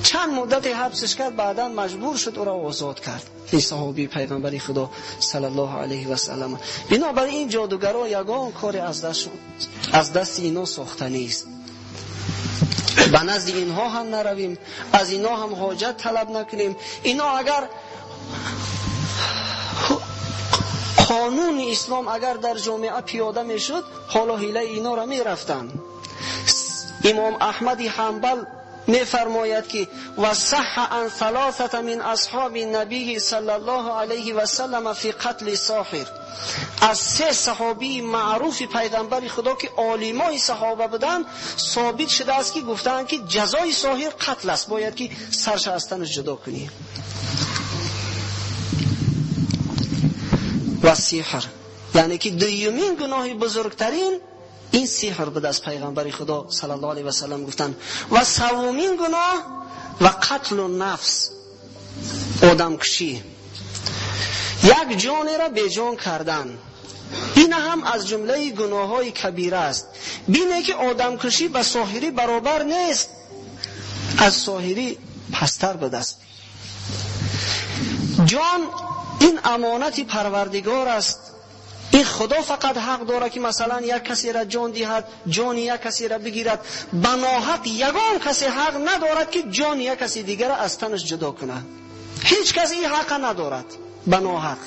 چند مدت حبسش کرد، بعدا مجبور شد او را آزاد کرد. این صحابی پیغمبر خدا صلی الله علیه و سلم. بنابراین این جادوگرا یگان کاری از دست اینا ساخته نیست. به نزد اینها هم نرویم، از اینها هم حاجت طلب نکنیم. اینا اگر Қонуни ислом агар дар ҷомеа пиёда мешуд, ҳоло ҳилаи инора мерафтанд. Имом Аҳмади Ҳанбал мефармояд ки ва саҳҳа ан салосата мин асҳоби набийи саллаллоҳу алайҳи васаллам фи қатли соҳир. Аз се саҳобии маъруфи пайғамбари Худо ки олимои саҳоба буданд, собит шудааст ки гуфтаанд ки ҷазои соҳир қатл аст, бояд ки сарша аз танаш ҷудо кунӣ. Ва сиҳр, яъне ки дуюмин гуноҳи бузургтарин ин сиҳр буд, аз пайғамбари Худо саллаллоҳу алайҳи васаллам гуфтанд. Ва севумин гуноҳ ва қатлу нафс, одамкушӣ, як ҷонеро беҷон кардан. Ин ҳам аз ҷумлаи гуноҳҳои кабира аст. Бине ки одамкушӣ ба соҳирӣ баробар нест, аз соҳирӣ пасттар будааст. Ҷон ин амонати Парвардигор аст. Ин Худо фақат ҳақ дорад ки масалан як касеро ҷон диҳад, ҷони як касеро бигирад. Ба ноҳақ ягон касе ҳақ надорад ки ҷони як каси дигарро аз танаш ҷудо кунад. Ҳеҷ кас ин ҳақа надорад ба ноҳақ.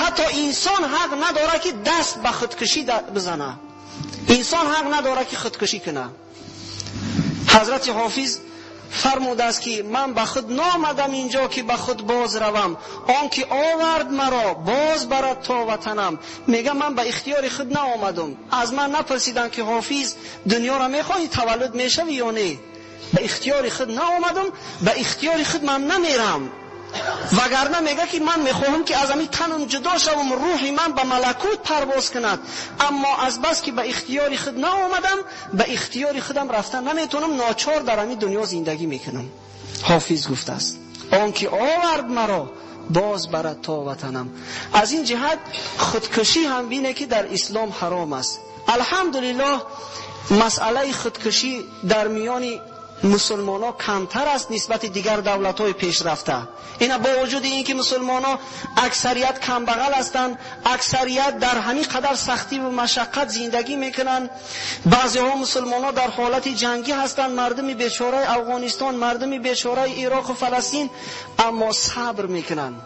Ҳатто инсон ҳақ надорад ки даст ба худкушӣ бизанад. Инсон ҳақ надорад ки худкушӣ кунад. Ҳазрати Ҳофиз фармудааст ки ман ба худ наомадам инҷо ки ба худ боз равам, он ки овард маро боз барад то ватанам. Мега ман ба ихтиёри худ наомадам, аз ман напурсиданд ки Ҳофиз дунёро мехоҳӣ, таваллуд мешавӣ ё не. Ба ихтиёри худ наомадам, ба ихтиёри худ ман намерам. Вагарна мега ки ман мехоҳам ки аз ҳамин танам ҷудо шавам, рӯҳи ман ба малакут парвоз кунад. Аммо аз бас ки ба ихтиёри худ наомадам, ба ихтиёри худам рафта наметавонам, ночор дар ҳамин дунё зиндагӣ мекунам. Ҳофиз гуфтааст он ки овард маро боз барад то ватанам. Аз ин ҷиҳат худкушӣ ҳам бине ки дар ислом ҳаром аст. Алҳамдулиллоҳ, масъалаи худкушӣ дар миёни мусулмонҳо камтар аст нисбати дигар давлатҳои пешрафта. Ина бо вуҷуди ин ки мусулмонҳо аксарият камбағал ҳастанд, аксарият дар ҳамин қадар сахтӣ ва машаққат зиндагӣ мекунанд. Баъзеҳо мусулмонҳо дар ҳолати ҷангӣ ҳастанд, мардуми бечораи Афғонистон, мардуми бечораи Ироқ ва Фаластин, аммо сабр мекунанд.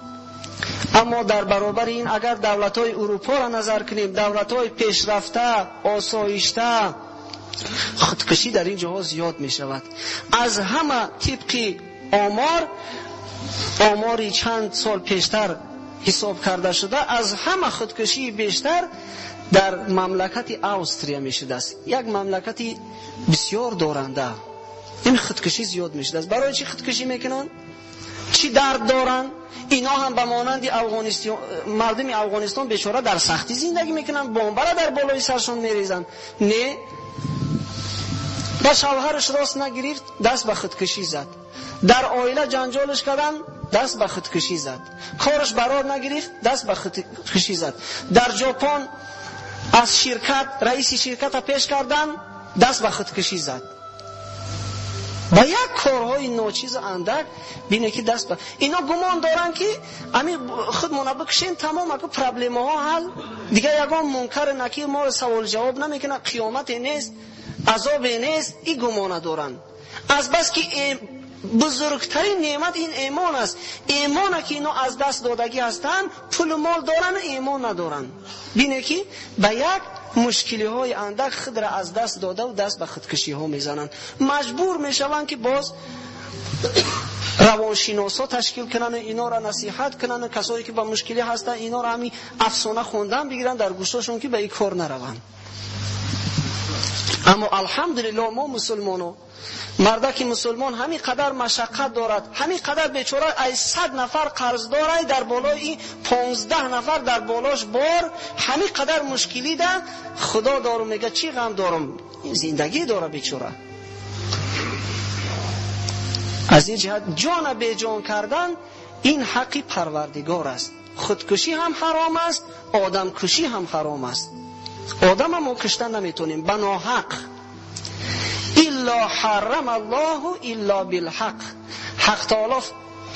Аммо дар баробари ин агар давлатҳои Урупоро назар кунем, давлатҳои пешрафта, осоишта, худкушӣ дар ин ҷоҳо зиёд мешавад. Аз ҳама тибқи омор, омори чанд сол пештар ҳисоб карда шуда, аз ҳама худкушии бештар дар мамлакати Австрия мешудааст. Як мамлакати бисёр доранда. Ин худкушӣ зиёд мешудааст. Барои чӣ худкушӣ мекунанд? Чӣ дард доранд? Ино ҳам ба монанди мардуми Афғонистон бечора дар сахтӣ зиндагӣ мекунанд, бомбара дар болои саршон мерезанд. Не, ба шавҳараш рост нагирифт, даст ба худкушӣ зад. Дар оила ҷанҷолш кардан, даст ба худкушӣ зад. Кораш барор нагирифт, даст ба худкушӣ зад. Дар Ҷопон аз ширкат, раиси ширката пеш кардан, даст ба худкушӣ зад. Ба як корҳои ночизу андак бине ки даст ба ино гумон доранд ки ами худмона бикушем, тамом, аку проблемаҳо ҳал, дигар ягон мункар накир моро савол ҷавоб намекунад, қиёмате нест, азобе нест, ин гумона доранд. Аз бас ки бузургтарин неъмат ин имон аст. Имоне ки ино аз даст додагӣ ҳастанд, пулу мол доранд, имон надоранд. Бине ки ба як мушкилиҳои андак худро аз даст додаву даст ба худкушиҳо мезананд. Маҷбур мешаванд ки боз равоншиносҳо ташкил кунанд, инора насиҳат кунанд, касое ки ба мушкилӣ ҳастанд, инора ҳамин афсона хондан бигиранд дар гӯштошон ки ба ин кор нараванд. Аммо алҳамдулиллоҳ мо мусулмоно, мардаки мусулмон ҳамин қадар машаққат дорад, ҳамин қадар бечора ай 100 нафар қарздорай, дар болои 15 нафар дар болош бор, ҳамин қадар мушкилӣ да Худо дорум мега чӣ ғам дорум, зиндагӣ дора бечора. Аз ин ҷиҳат ҷона беҷон кардан ин ҳаққи Парвардигор аст. Худкушӣ ҳам ҳаром аст, одамкушӣ ҳам ҳаром аст. Одама мо кушта наметонем ба ноҳақ. Илла ҳаррам Аллоҳу илла билҳақ. Ҳақ таоло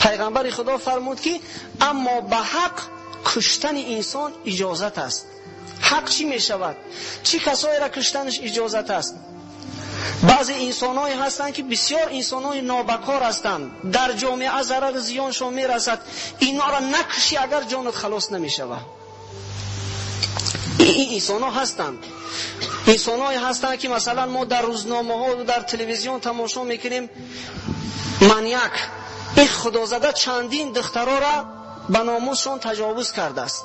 пайғамбари Худо фармуд ки аммо ба ҳақ куштани инсон иҷозат аст. Ҳақ чӣ мешавад? Чӣ касоеро куштанаш иҷозат аст? Баъзе инсонҳое ҳастанд ки бисёр инсонҳои нобакор ҳастанд, дар ҷомеа зарару зиёншон мерасад, инҳоро накушӣ агар ҷонат халос намешавад. Ин инсонҳо ҳастанд. Инсонҳое ҳастанд, ки масалан мо дар рӯзномаҳо ва дар телевизион тамошо мекунем, маньяк, ин худозада чандин духтарора ба номусшон таҷовуз кардааст.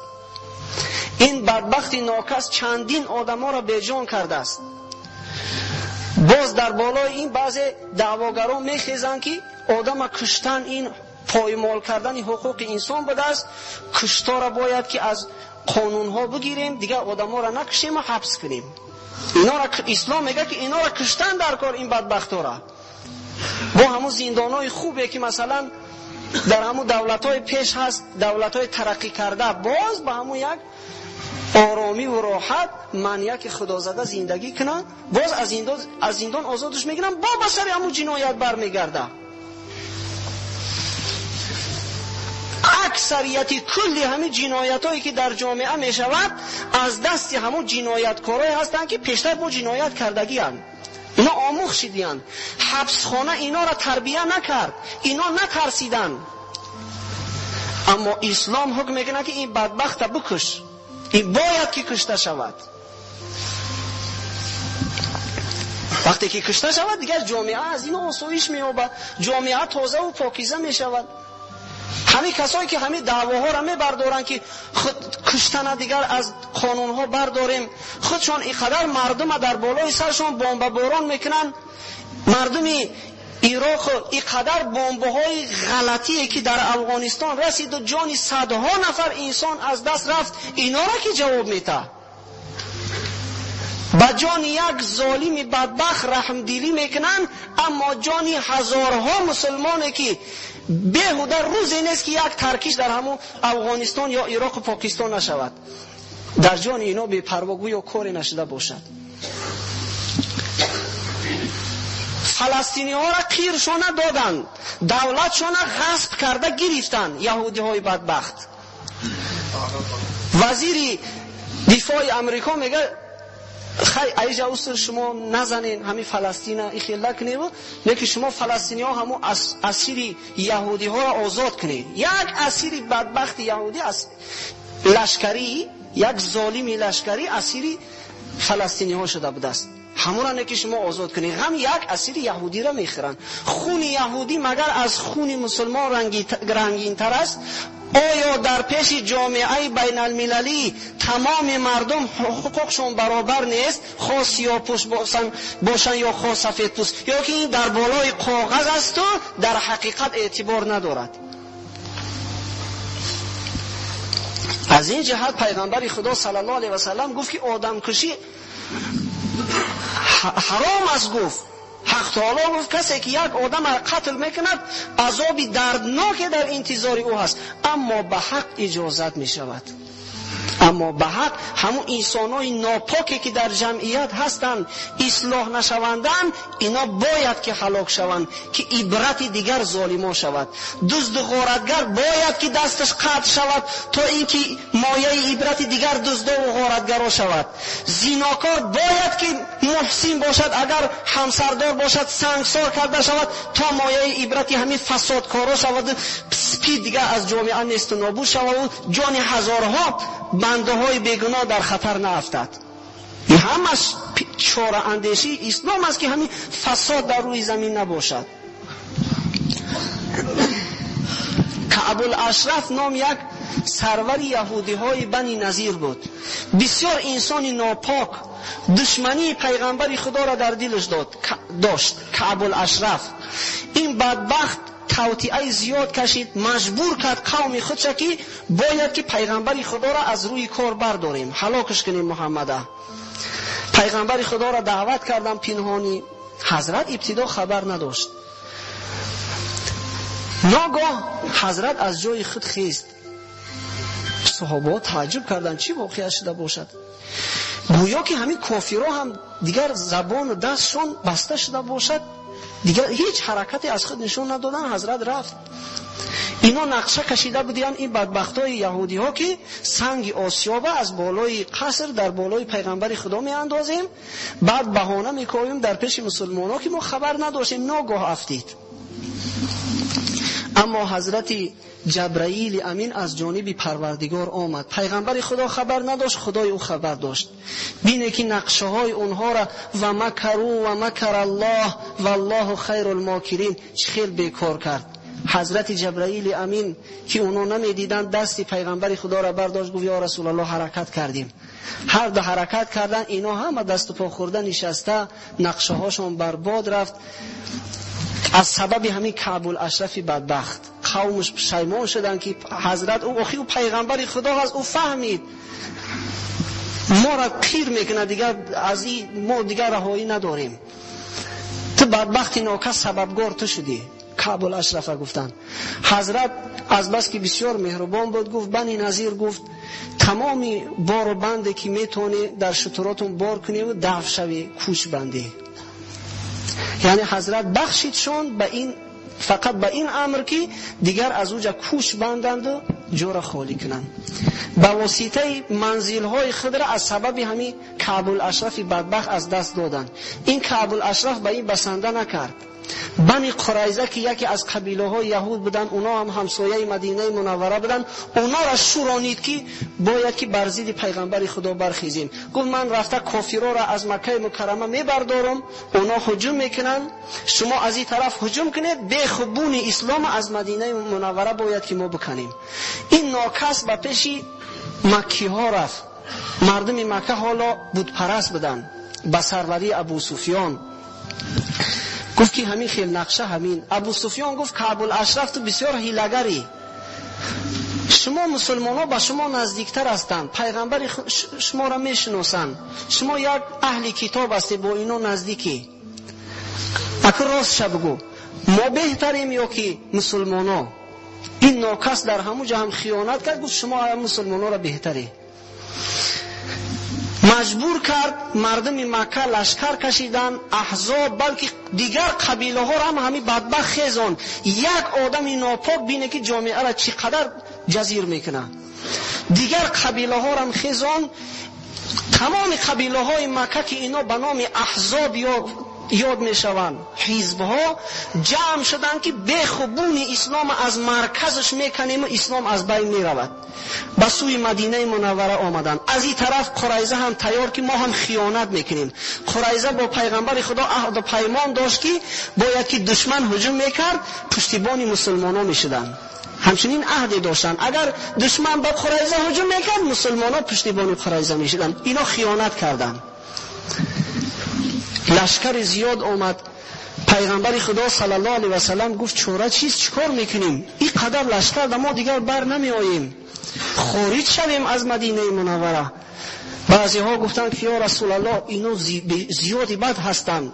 Ин бадбахти нокас чандин одаморо беҷон кардааст. Боз дар болои ин баъзе даъвогарон мехезанд, ки одама куштан ин поймол кардани ҳуқуқи инсон будааст, куштора бояд ки аз қонунҳо бигирем, дигар одаморо накушем ва ҳабс кунем. Инора ислом мегӯяд, ки инора куштан дар кор, ин бадбахтора. Бо ҳамун зиндонҳои хубе, ки масалан дар ҳамун давлатҳои пеш ҳаст, давлатҳои тараққӣ карда, боз ба ҳамун як оромӣ ва роҳат маньяки худозада зиндагӣ кунанд, боз аз зиндон озодаш мегиранд, бо ба сари ҳамун ҷиноят бармегарда. Аксарияти кулли ҳамин ҷиноятҳое, ки дар ҷомеа мешавад, аз дасти ҳамун ҷинояткорое ҳастанд, ки пештар бо ҷиноят кардагианд. Ино омӯхт шидиянд. Ҳабсхона инора тарбия накард, ино натарсиданд. Аммо ислом ҳукм мекунад, ки ин бадбахта бикуш, ин бояд ки кушта шавад. Вақте ки кушта шавад, дигар ҷомеа аз ин осоиш меёбад, ҷомеа тоза ва покиза мешавад. Ҳамин касое, ки ҳамин даъвоҳоро мебардоранд, ки худ куштана дигар аз қонунҳо бардорем, худшон инқадар мардума дар болои саршон бомбаборон мекунанд. Мардуми Ироқ инқадар бомбаҳои ғалатие, ки дар Афғонистон расиду ҷони садҳо нафар инсон аз даст рафт, инора ки ҷавоб метаҳад? Ба ҷони як золими бадбахт раҳмдилӣ мекунанд, аммо ҷони ҳазорҳо мусулмоне, ки беҳуда рӯзе нест, ки як таркиш дар ҳамун Афғонистон ё Ироқу Покистон нашавад, дар ҷони ино бепарво гӯё коре нашуда бошад. Фаластиниҳоро қиршона доданд, давлатшона ғасб карда гирифтанд яҳудиҳои бадбахт. Вазири дифои Амрико мегӯяд: хай, айҷа уср шумо назанен, ҳамин Фаластина ихел накуневу, лекин шумо фаластиниҳо ҳамун асири яҳудиҳоро озод кунед. Як асири бадбахти яҳудӣ аз лашкарӣ, як золими лашкарӣ асири фаластиниҳо шуда будааст, ҳамонро не ки шумо озод кунед. Ғам як асири яҳудиро мехӯранд. Хуни яҳудӣ магар аз хуни мусулмон рангинтар аст? Оё дар пеши ҷомеаи байналмилалӣ тамоми мардум ҳуқуқшон баробар нест, хоҳ сиёҳпӯст бошанд ё хоҳ сафедпӯст, ё ки ин дар болои коғаз асту дар ҳақиқат эътибор надорад? Аз ин ҷиҳат пайғамбари Худо саллаллоҳу алайҳи васаллам гуфт, ки одамкушӣ ҳаром аст. Гуфт Ҳақ таоло, гуфт, касе ки як одамро қатл мекунад, азоби дардноке дар интизори ӯ ҳаст. Аммо ба ҳақ иҷозат мешавад, аммо ба ҳақ ҳамун инсонҳои нопоке, ки дар ҷамъият ҳастанд, ислоҳ нашаванданд, ино бояд ки ҳалок шаванд, ки ибрати дигар золимо шавад. Дузду ғоратгар бояд ки дасташ қатъ шавад, то ин ки мояи ибрати дигар дуздову ғоратгаро шавад. Зинокор бояд ки муҳсин бошад, агар ҳамсардор бошад, сангсор карда шавад, то мояи ибрати ҳамин фасодкоро шавад, спид дигар аз ҷомеа несту нобуд шаваду ҷони ҳазорҳо бандаҳои бегуноҳ дар хатар наафтад. Ин ҳамаш чораандешии ислом аст, ки ҳамин фасод дар рӯи замин набошад. Каъбул Ашраф ном як сарвари яҳудиҳои Бани Назир буд. Бисёр инсони нопок, душмании пайғамбари Худоро дар дилаш дошт. Каъбул Ашраф ин бадбахт тавтиаи зиёд кашид, маҷбур кард қавми худша, ки бояд ки пайғамбари Худоро аз рӯи кор бардорем, ҳалокаш кунем Муҳаммада. Пайғамбари Худоро даъват кардам пинҳонӣ. Ҳазрат ибтидо хабар надошт. Ногоҳ ҳазрат аз ҷои худ хест. Саҳобаҳо таъҷуб карданд, чӣ воқеа шуда бошад. Гӯё ки ҳамин кофирҳо ҳам дигар забону дастшон баста шуда бошад, дигар ҳеҷ ҳаракате аз худ нишон надоданд. Ҳазрат рафт. Ино нақша кашида будиянд, ин бадбахтҳои яҳудиҳо, ки санги осиёба аз болои қаср дар болои пайғамбари Худо меандозем, баъд баҳона мекобем дар пеши мусулмонҳо, ки мо хабар надоштем, ногоҳ афтид. Аммо ҳазрати Ҷабраили Амин аз ҷониби Парвардигор омад. Пайғамбари Худо хабар надошт, Худои ӯ хабар дошт. Бине ки нақшаҳои онҳоро ва макару ва макара Аллоҳ валлоҳу хайрул мокирин чӣ хел бекор кард. Ҳазрати Ҷабраили Амин ки онҳо намедиданд, дасти пайғамбари Худоро бардошт, гуфт: ё Расулаллоҳ, ҳаракат кардем. Ҳар ду ҳаракат карданд, ино ҳама дасту по хӯрда нишаста, нақшаҳошон барбод рафт. Аз сабаби ҳамин Каъбул Ашрафи бадбахт қавмаш пушаймон шуданд, ки ҳазрат ӯ охи ӯ пайғамбари Худо ҳаст, ӯ фаҳмид моро қир мекунад, дигар аз ин мо дигар раҳоӣ надорем. Ту бадбахти нокас сабабгор ту шудӣ. Каъбул Ашрафа гуфтанд. Ҳазрат аз бас ки бисёр меҳрубон буд, гуфт: Бани Назир, гуфт, тамоми бору банде ки метавонӣ дар шутуротон бор кунӣ ва даф шавӣ, кӯч бандӣ. Яъне ҳазрат бахшидшон ба ин, фақат ба ин амр ки дигар аз уҷа кӯч банданду ҷора холӣ кунанд. Ба воситаи манзилҳои худро аз сабаби ҳамин Каъбул Ашрафи бадбахт аз даст доданд. Ин Каъбул Ашраф ба ин басанда накард. Бани Қурайза ки яке аз қабилаҳои яҳуд буданд, онҳо ҳам ҳамсояи Мадинаи Мунаввара буданд, онҳоро шӯронид ки бояд ки бар зидди пайғамбари Худо бархезем. Гуфт: ман рафта кофирора аз Маккаи Мукаррама мебардорам, онҳо ҳуҷум мекунанд, шумо аз ин тараф ҳуҷум кунед, бехубуни ислом аз Мадинаи Мунаввара бояд ки мо бикунем. Ин нокас ба пеши маккиҳо рафт. Мардуми Макка ҳоло бутпараст буданд ба сарварии Абу Суфён. Гуфт ки ҳамин хел нақша ҳамин. Абу Суфён гуфт: Каъбул Ашраф, ту бисёр ҳилагарӣ, шумо мусулмонҳо ба шумо наздиктар ҳастанд, пайғамбари шуморо мешиносанд, шумо як аҳли китоб ҳастед, бо ино наздикӣ. Ака ростша бигӯ, мо беҳтарем ё ки мусулмонҳо? Ин нокас дар ҳамун ҷо ҳам хиёнат кард, гуфт: шумо мусулмонҳоро беҳтарӣ. Маҷбур кард мардуми Макка лашкар кашидан, аҳзоб, балки дигар қабилаҳоро ҳам ҳамин бадбахт хезон. Як одами нопок бине ки ҷомеаро чӣ қадар ҷазир мекунад. Дигар қабилаҳоро ҳам хезон, тамоми қабилаҳои Макка ки ино ба номи аҳзоб ёд мешаванд, ҳизбҳо ҷамъ шуданд ки бехубуни ислом аз марказаш меканем ва ислом аз байн меравад. Ба сӯи Мадинаи Мунаввара омаданд. Аз ин тараф Қурайза ҳам тайёр ки мо ҳам хиёнат мекунем. Қурайза бо пайғамбари Худо аҳду паймон дошт ки бояд ки душман ҳуҷум мекард, пуштибони мусулмонон мешуданд. Ҳамчунин аҳде доштанд, агар душман ба Қурайза ҳуҷум мекард, мусулмонон пуштибони Қурайза мешуданд. Ино хиёнат карданд. Лашкари зиёд омад. Пайғамбари Худо саллаллоҳу алайҳи васаллам гуфт: чора чист, чӣ кор мекунем? Ин қадар лашкар да мо дигар бар намеоем, хориҷ шавем аз Мадинаи Мунаввара. Баъзеҳо гуфтанд ки ё Расулаллоҳ, ино зиёди бад ҳастанд,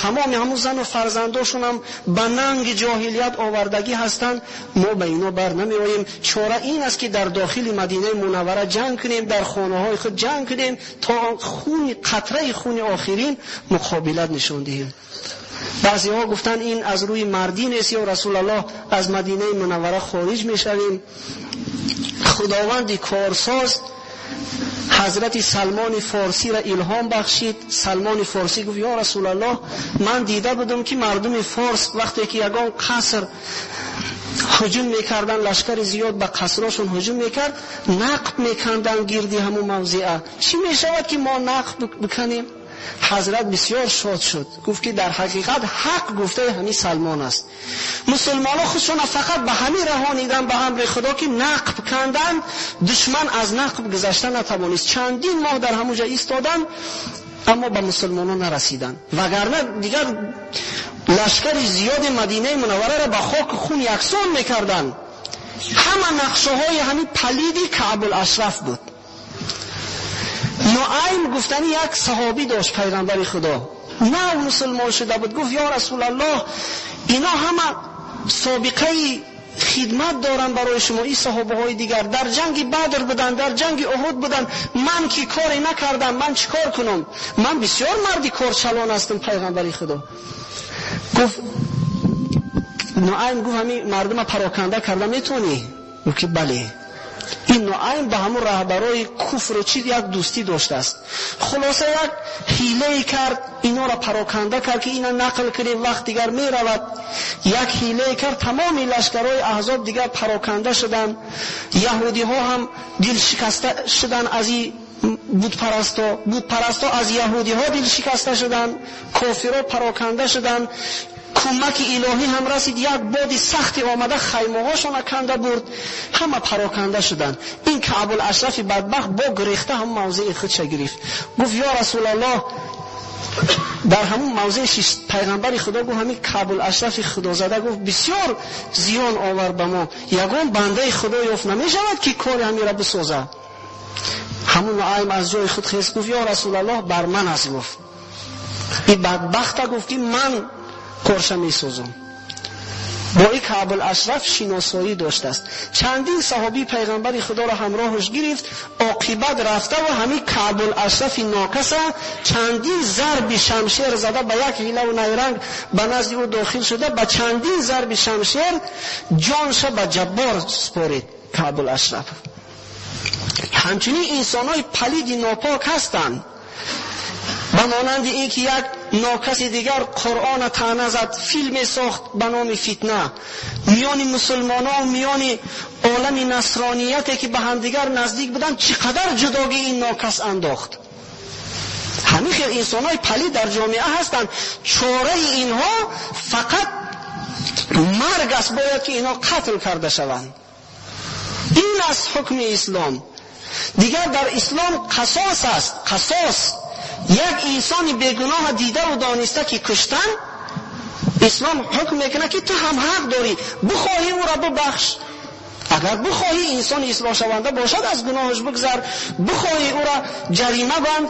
тамоми ҳамун зану фарзандошонам ба нанги ҷоҳилият овардагӣ ҳастанд, мо ба ино бар намеоем. Чора ин аст ки дар дохили Мадинаи Мунаввара ҷанг кунем, дар хонаҳои худ ҷанг кунем, то хуни қатраи хуни охирин муқобилат нишон диҳем. Баъзеҳо гуфтанд ин аз рӯи мардӣ нест, ё Расулаллоҳ, аз Мадинаи Мунаввара хориҷ мешавем. Худованди корсоз ҳазрати Салмони Форсиро илҳом бахшид. Салмони Форсӣ гуфт: ё Расулаллоҳ, ман дида будам ки мардуми форс вақте ки ягон қаср ҳуҷум мекарданд, лашкари зиёд ба қасрошон ҳуҷум мекард, нақб меканданд гирди ҳамун мавзеа. Чӣ мешавад ки мо нақб биканем? Ҳазрат бисёр шод шуд, гуфт ки дар ҳақиқат ҳақ гуфтаи ҳамин Салмон аст. Мусулмонҳо худшонро фақат ба ҳамин раҳонидан ба амри Худо ки нақб канданд, душман аз нақб гузашта натавонист. Чандин моҳ дар ҳамун ҷо истоданд, аммо ба мусулмонон нарасиданд, вагарна дигар лашкари зиёди Мадинаи Мунаввараро ба хоку хун яксон мекарданд. Ҳама нақшаҳои ҳамин палиди Каъбул Ашраф буд. Нуайм гуфтани як саҳобӣ дошт пайғамбари Худо, нав мусулмон шуда буд. Гуфт: ё Расулаллоҳ, ино ҳама собиқаи хидмат доранд барои шумо. Ин саҳобаҳои дигар дар ҷанги Бадр буданд, дар ҷанги Уҳуд буданд, ман ки коре накардам, ман чӣ кор кунам? Ман бисёр марди корчалон ҳастам. Пайғамбари Худо гуфт, Нуайм гуфт: ҳамин мардума пароканда карда метавонӣ? Гуфт ки бале. Ин Нуайм ба ҳамун раҳбарои куфру чиз як дӯстӣ доштааст. Хулоса як ҳилае кард, инора пароканда кард, ки ина нақл кунем, вақт дигар меравад. Як ҳилае кард, тамоми лашкарҳои аҳзоб дигар пароканда шуданд. Яҳудиҳо ҳам дилшикаста шуданд аз ин бутпарасто, бутпарасто аз яҳудиҳо дилшикаста шуданд, кофирҳо пароканда шуданд. Кӯмаки илоҳӣ ҳам расид, як боди сахти омада хаймаҳошонро канда бурд, ҳама пароканда шуданд. Ин Каъбул Ашрафи бадбахт бо гирехта ҳам мавзеи худша гирифт. Гуфт: ё Расулаллоҳ, дар ҳамун мавзеи пайғамбари Худо гуфт, ҳамин Каъбул Ашрафи худозада гуфт бисёр зиён овард ба мо, ягон бандаи Худо ёфт намешавад ки кори ҳаминро бисозад. Ҳамун Нуайм аз ҷои худ хест, гуфт: ё Расулаллоҳ, бар ман аст. Гуфт ин бадбахта гуфт ки ман корша месозам. Бо ин Каъбул Ашраф шиносоӣ доштааст. Чандин саҳобии пайғамбари Худоро ҳамроҳаш гирифт, оқибат рафта ва ҳамин Каъбул Ашрафи нокаса чандин зарби шамшер зада ба як ҳилаву найранг ба назди ӯ дохил шуда, ба чандин зарби шамшер ҷонша ба Ҷаббор супорид Каъбул Ашраф. Ҳамчунин инсонҳои палиди нопок ҳастанд, ба монанди ин ки як нокаси дигар Қуръона таъна зад, филме сохт ба номи Фитна. Миёни мусулмонон, миёни олами насронияте ки ба ҳамдигар наздик буданд, чӣ қадар ҷудогӣ ин нокас андохт. Ҳамин хел инсонҳои палид дар ҷомеа ҳастанд. Чораи инҳо фақат марг аст, бояд ки инҳо қатл карда шаванд. Ин аст ҳукми ислом. Дигар дар ислом қасос аст, қасос. Як инсони бегуноҳ дидаву дониста ки куштан, ислом ҳукм мекунад ки ту ҳам ҳақ дорӣ, бихоҳӣ ӯро бибахш. Агар бихоҳӣ инсони ислоҳшаванда бошад, аз гуноҳаш бигзар, бихоҳӣ ӯро ҷарима банд,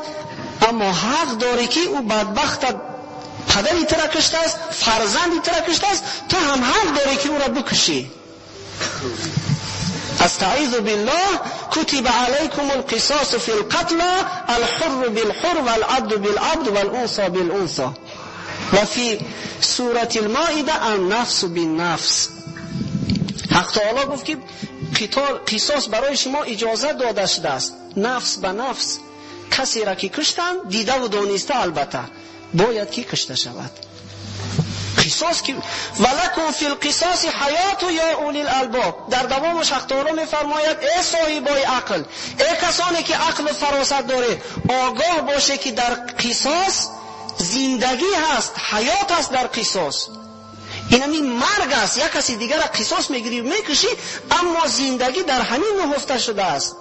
аммо ҳақ дорӣ ки ӯ бадбахта падари тура куштааст, фарзанди тура куштааст, ту ҳам ҳақ дорӣ ки ӯро бикушӣ. استعیذ بالله كتب عليكم القصاص في القتلى الحر بالحر والعبد بالعبد والأنثى بالأنثى وفي سورة المائدة النفس بالنفس. حق تعالی گفت که قصاص برای شما اجازه داده شده است، نفس به نفس. کسی را که کشتند دیده و دانسته البته باید که کشته شود. قصاص که ولکم فی القصاص حیات یا اولی الالباب. در دوامش حق تعالی میفرماید ای صاحبای عقل، ای کسانی که عقل و فراست داره، آگاه باشه که در قصاص زندگی هست، حیات هست در قصاص. این همین مرگ است، یک کسی دیگر را قصاص میگیری و میکشی، اما زندگی در همین نهفته شده است.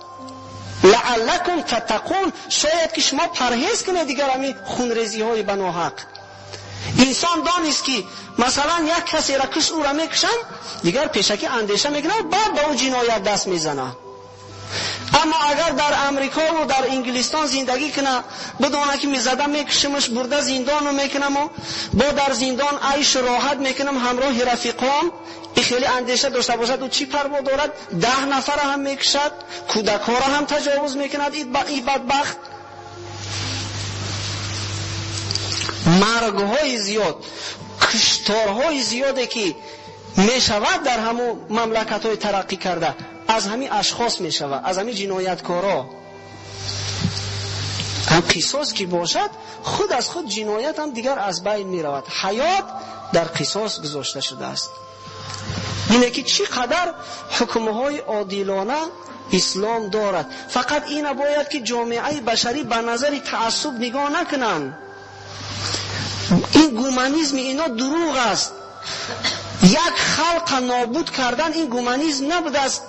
لعلکم تتقون، شاید که شما پرهیز کنید دیگر همین خونریزی های به ناحق. انسان دانست که مثلا یک کسی را کش او را میکشن، دیگر پیشکی اندیشه میکنه و بعد به او جنایت دست میزنه. اما اگر در امریکا و در انگلستان زندگی کنه، بدونه که میزده میکشمش، برده زندانو میکنم و با در زندان عیش راحت میکنم همراه رفیقام، این خیلی اندیشه داشته باشد، او چی پروا دارد؟ 10 نفر هم میکشد، کودکها را هم تجاوز میکند. این بدبخت. مرگ‌های زیاد، کشتارهای زیاده که میشود در همون مملکت‌های ترقی کرده، از همین اشخاص میشود، از همین جنایتکارا. هم قصاص که باشد، خود از خود جنایت هم دیگر از بین میرود. حیات در قصاص گذاشته شده است. اینه که چقدر حکم‌های عادلانه اسلام دارد. فقط اینه باید که جامعه بشری به نظر تعصب نگاه نکنند. این گومانیزم اینا دروغ است. یک خلق نابود کردن این گومانیزم نبوده است.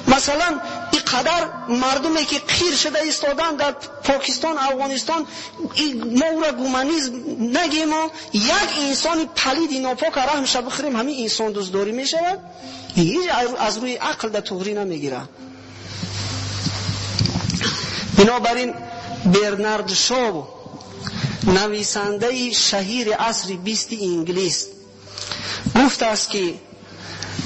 مثلا اینقدر مردمی که قیر شده ایستادن در پاکستان، افغانستان، ما او را گومانیزم نگیم و یک انسان پلید ناپاک رحمش بخوریم، همین انسان دوستداری میشود. هیچ از روی عقل در تغری نمیگیره. بنابراین برنارد شاو، نویسنده شهیر عصر 20 انگلیس، گفت است که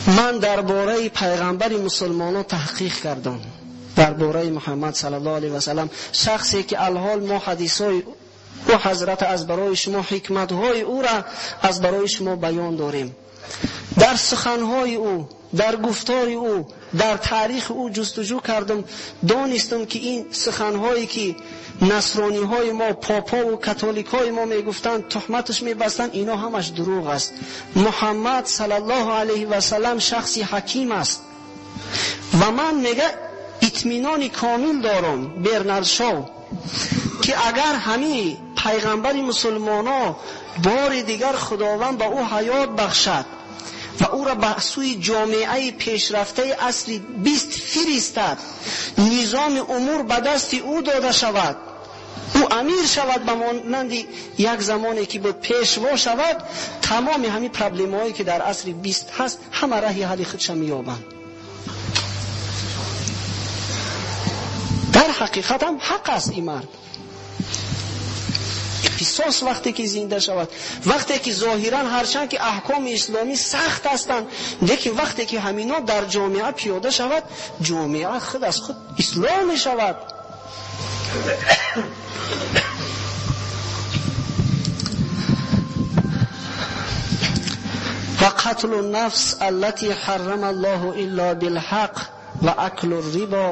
من درباره پیغمبر مسلمانان تحقیق کردم، درباره محمد صلی الله علیه و سلم، شخصی که الحال ما حدیث‌های او حضرت از برای شما، حکمت‌های او را از برای شما بیان داریم. Дар суханҳои ӯ, дар гуфтори ӯ, дар таърихи ӯ ҷустуҷӯ кардам, донистам ки ин суханҳое ки насрониҳои мо, попа ва католикҳои мо мегуфтанд, туҳматаш мебастанд, ино ҳамаш дурӯғ аст. Муҳаммад саллаллоҳу алайҳи васаллам шахси ҳаким аст ва ман мега итминони комил дорам, Бернард Шоу, ки агар ҳамин пайғамбари мусулмоно бори дигар Худованд ба ӯ ҳаёт бахшад ва ӯро ба сӯи ҷомеаи пешрафтаи асри 20 фиристад, низоми умур ба дасти ӯ дода шавад, ӯ амир шавад, ба монанди як замоне ки буд пешво шавад, тамоми ҳамин проблемаҳое ки дар асри 20 ҳаст ҳама раҳи ҳалли худша меёбанд. Дар ҳақиқат ҳам ҳақ аст ин мард. Қисос вақте ки зинда шавад, вақте ки зоҳиран ҳарчанд ки аҳкоми исломӣ сахт ҳастанд, лекин вақте ки ҳамино дар ҷомеа пиёда шавад, ҷомеа худ аз худ ислоҳ мешавад. Ва қатлу нафс аллати ҳаррама Аллоҳу илла билҳақ ва аклу рибо.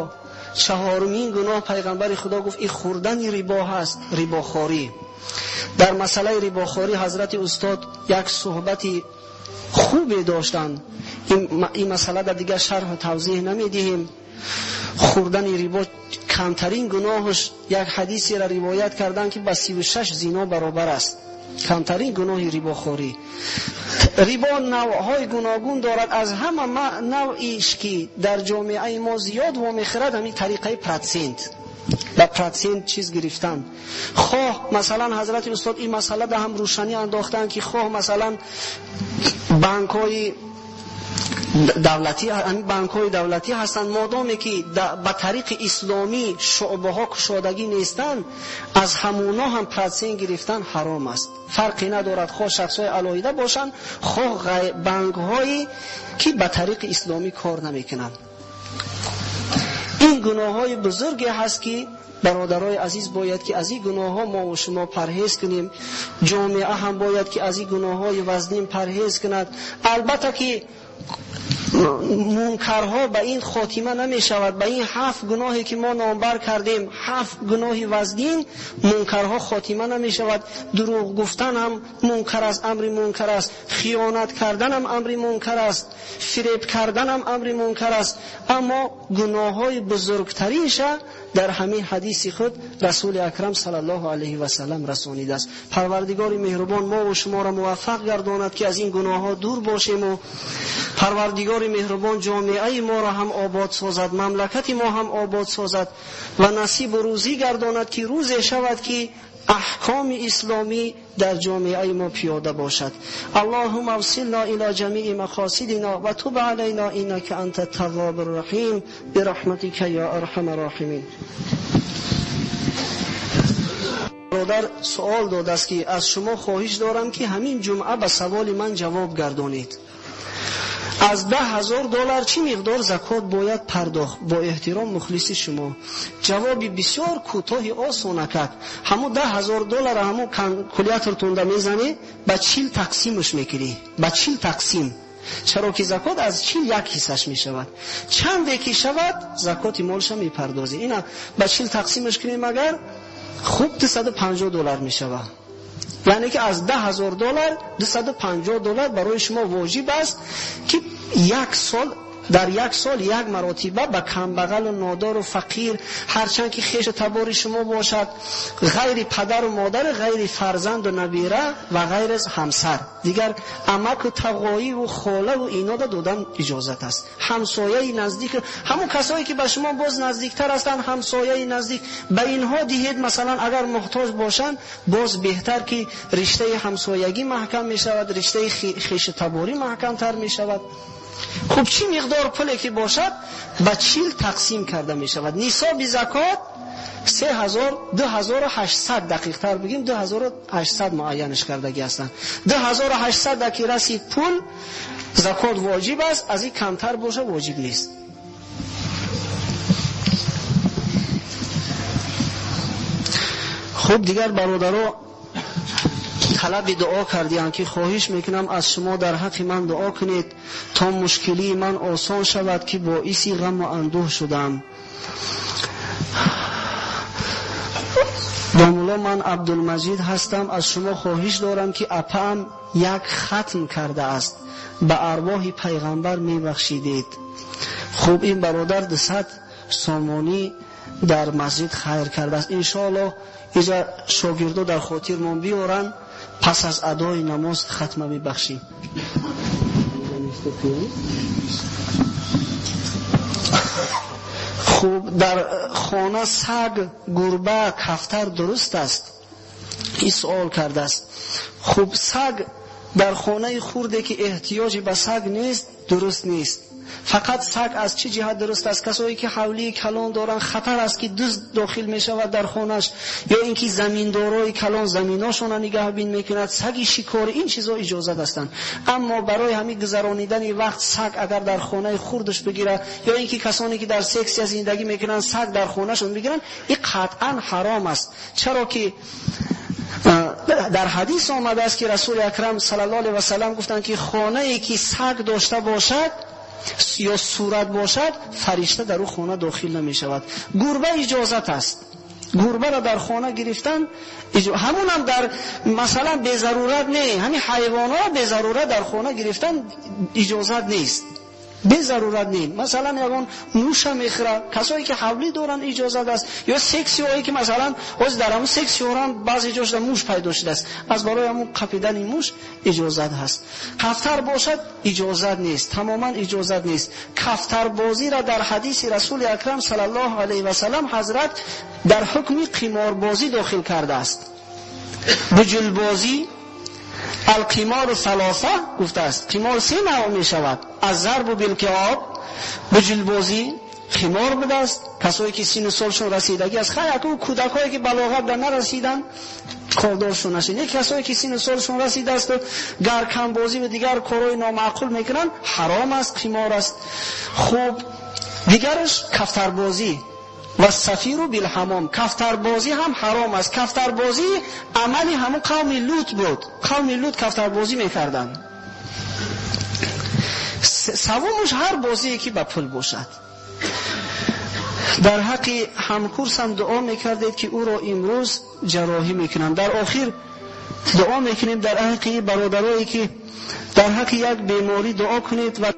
Чаҳорумин гуноҳ пайғамбари Худо гуфт ин хӯрдани рибо ҳаст, рибохорӣ. Дар масъалаи рибохорӣ ҳазрати устод як суҳбати хубе доштанд. Ин масъала дар дигар шарҳу тавзеҳ намедиҳем. Хӯрдани рибо камтарин гуноҳаш, як ҳадисеро ривоят карданд ки ба 36 зино баробар аст. Камтарин гуноҳи рибохорӣ. Рибо навъҳои гуногун дорад. Аз ҳама навъиш ки дар ҷомеаи мо зиёд вомехӯрад ҳамин тариқаи процент. Ба процент чиз гирифтан. Хоҳ масалан ҳазрати устод ин масъала да ҳам рӯшанӣ андохтанд ки хоҳ масалан банкҳои давлатӣ, банкҳои давлатӣ ҳастанд, модоме ки ба тариқи исломӣ шӯъбаҳо кушодагӣ нестанд, аз ҳамуно ҳам процент гирифтан ҳаром аст. Фарқе надорад хоҳ шахсҳои алоҳида бошанд, хоҳ банкҳое ки ба тариқи исломӣ кор намекунанд. Ин гуноҳҳои бузурге ҳаст ки бародарои азиз бояд ки аз ин гуноҳҳо мо ва шумо парҳез кунем. Ҷомеа ҳам бояд ки аз ин гуноҳҳои вазнин парҳез кунад. Албатта ки мункарҳо ба ин хотима намешавад. Ба ин 7 гуноҳе ки мо номбар кардем, 7 гуноҳи вазнин, мункарҳо хотима намешавад. Дурӯғ гуфтан ҳам мункар аст, амри мункар аст. Хиёнат кардан ҳам амри мункар аст. Фиреб кардан ҳам амри мункар аст. Аммо гуноҳҳои бузургтаринша дар ҳамин ҳадиси худ Расули Акрам саллаллоҳу алайҳи васаллам расонидааст. Парвардигори меҳрубон мо ва шуморо муваффақ гардонад ки аз ин гуноҳҳо дур бошем ва Парвардигори меҳрубон ҷомеаи моро ҳам обод созад, мамлакати мо ҳам обод созад ва насибу рӯзӣ гардонад ки рӯзе шавад ки аҳкоми исломӣ дар ҷомеаи мо пиёда бошад. Аллоҳумма авсилна ила ҷамии мақосидина ва туб алайна иннака анта таввобур раҳим бираҳматика ё арҳамар роҳимин. Бародар суол додааст ки аз шумо хоҳиш дорам ки ҳамин ҷумъа ба саволи ман ҷавоб гардонед. Аз $10,000 чӣ миқдор закот бояд пардохт? Бо эҳтиром мухлиси шумо. Ҷавоби бисёр кӯтоҳи осонакак. Ҳамун $10,000 ҳамун калкулятортонда мезанӣ, ба 40 тақсимаш мекунӣ. Ба 40 тақсим. Чаро ки закот аз 41 ҳиссаш мешавад. Чанде ки шавад, закоти молша мепардозӣ. Ина ба 40 тақсимаш кунем агар, хуб $250 мешавад. Яъне ки аз $10,000 $250 барои шумо воҷиб аст ки як сол дар як сол як маротиба ба камбағалу нодору фақир, ҳарчанд ки хешу табори шумо бошад, ғайри падару модар, ғайри фарзанду набира ва ғайр аз ҳамсар, дигар амаку тағоиву холаву ино да додан иҷозат аст. Ҳамсояи наздик, ҳамон касое ки ба шумо боз наздиктар ҳастанд, ҳамсояи наздик, ба инҳо диҳед. Масалан агар муҳтоҷ бошанд, боз беҳтар ки риштаи ҳамсоягӣ маҳкам мешавад, риштаи хешу таборӣ маҳкамтар мешавад. Хуб, чӣ миқдор пуле ки бошад ба 40 тақсим карда мешавад. Нисоби закот 2800, дақиқтар бигем 2800 муайянаш кардагӣ ҳастанд. 2800 ки расид пул, закот воҷиб аст, аз ин камтар боша воҷиб нест. Хуб, дигар бародаро, Талаби дуо кардианд ки хоҳиш мекунам аз шумо дар ҳаққи ман дуо кунед то мушкилии ман осон шавад ки боиси ғам ва андӯҳ шудам. Домулло, ман Абдулмаҷид ҳастам, аз шумо хоҳиш дорам ки апаам як хатм кардааст, ба арвоҳи пайғамбар мебахшидед. Хуб, ин бародар 200 сомонӣ дар масҷид хайр кардааст. Иншоаллоҳ иҷа шогирдо дар хотирмон биёранд, пас аз адои намоз хатма мебахшем. Хуб, дар хона саг, гурба, кафтар дуруст аст? Ин суол кардааст. Хуб, саг дар хонаи хурде ки эҳтиёҷи ба саг нест, дуруст нест. Фақат саг аз чӣ ҷиҳат дуруст аст? Касое ки ҳавлии калон доранд, хатар аст ки дузд дохил мешавад дар хонаш, ё ин ки заминдорои калон заминошонро нигаҳбин мекунад, саги шикорӣ, ин чизо иҷозат ҳастанд. Аммо барои ҳамин гузаронидани вақт саг агар дар хонаи хурдаш бигирад, ё ин ки касоне ки дар сексия зиндагӣ мекунанд саг дар хонашон бигиранд, ин қатъан ҳаром аст. Чаро ки дар ҳадис омадааст ки Расули Акрам саллаллоҳу алайҳи васаллам гуфтанд ки хонае ки саг дошта бошад ё сурат бошад, фаришта дар ӯ хона дохил намешавад. Гурба иҷозат аст. Гурбаро дар хона гирифтан ҳамунам дар масалан безарурат не, ҳамин ҳайвонҳо безарурат дар хона гирифтан иҷозат нест. Безарурат не. Масалан ягон муша мехӯрад, касое ки ҳавлӣ доранд иҷозат аст, ё сексиҳое ки масалан ҳозир дар ҳамун сексиҳорам баъзе ҷошда муш пайдо шудааст, аз барои ҳамун қапидани муш иҷозат ҳаст. Кафтар бошад иҷозат нест, тамоман иҷозат нест. Кафтарбозиро дар ҳадиси Расули Акрам саллаллоҳу алайҳи васаллам ҳазрат дар ҳукми қиморбозӣ дохил кардааст. Буҷулбозӣ, алқимору салоса гуфтааст. Қимор се навъ мешавад: аз зарбу билкиоб, буҷулбозӣ қимор будааст. Касое ки сину солшон расидагӣ аст, хай аку кӯдакҳое ки балоғат ба нарасиданд кордоршон нашид. Не, касое ки сину солшон расидааст гарканбозӣ ва дигар корҳои номаъқул мекунанд, ҳаром аст, қимор аст. Хуб, дигараш кафтарбозӣ ва сафиру билҳамом. Кафтарбозӣ ҳам ҳаром аст. Кафтарбозӣ амали ҳамон қавми Лут буд. Қавми Лут кафтарбозӣ мекарданд. Савумаш ҳар бозие ки ба пул бошад. Дар ҳаққи ҳамкурсам дуо мекардед ки ӯро имрӯз ҷарроҳӣ мекунанд. Дар охир дуо мекунем дар ҳаққи бародарое ки дар ҳаққи як беморӣ дуо кунед ва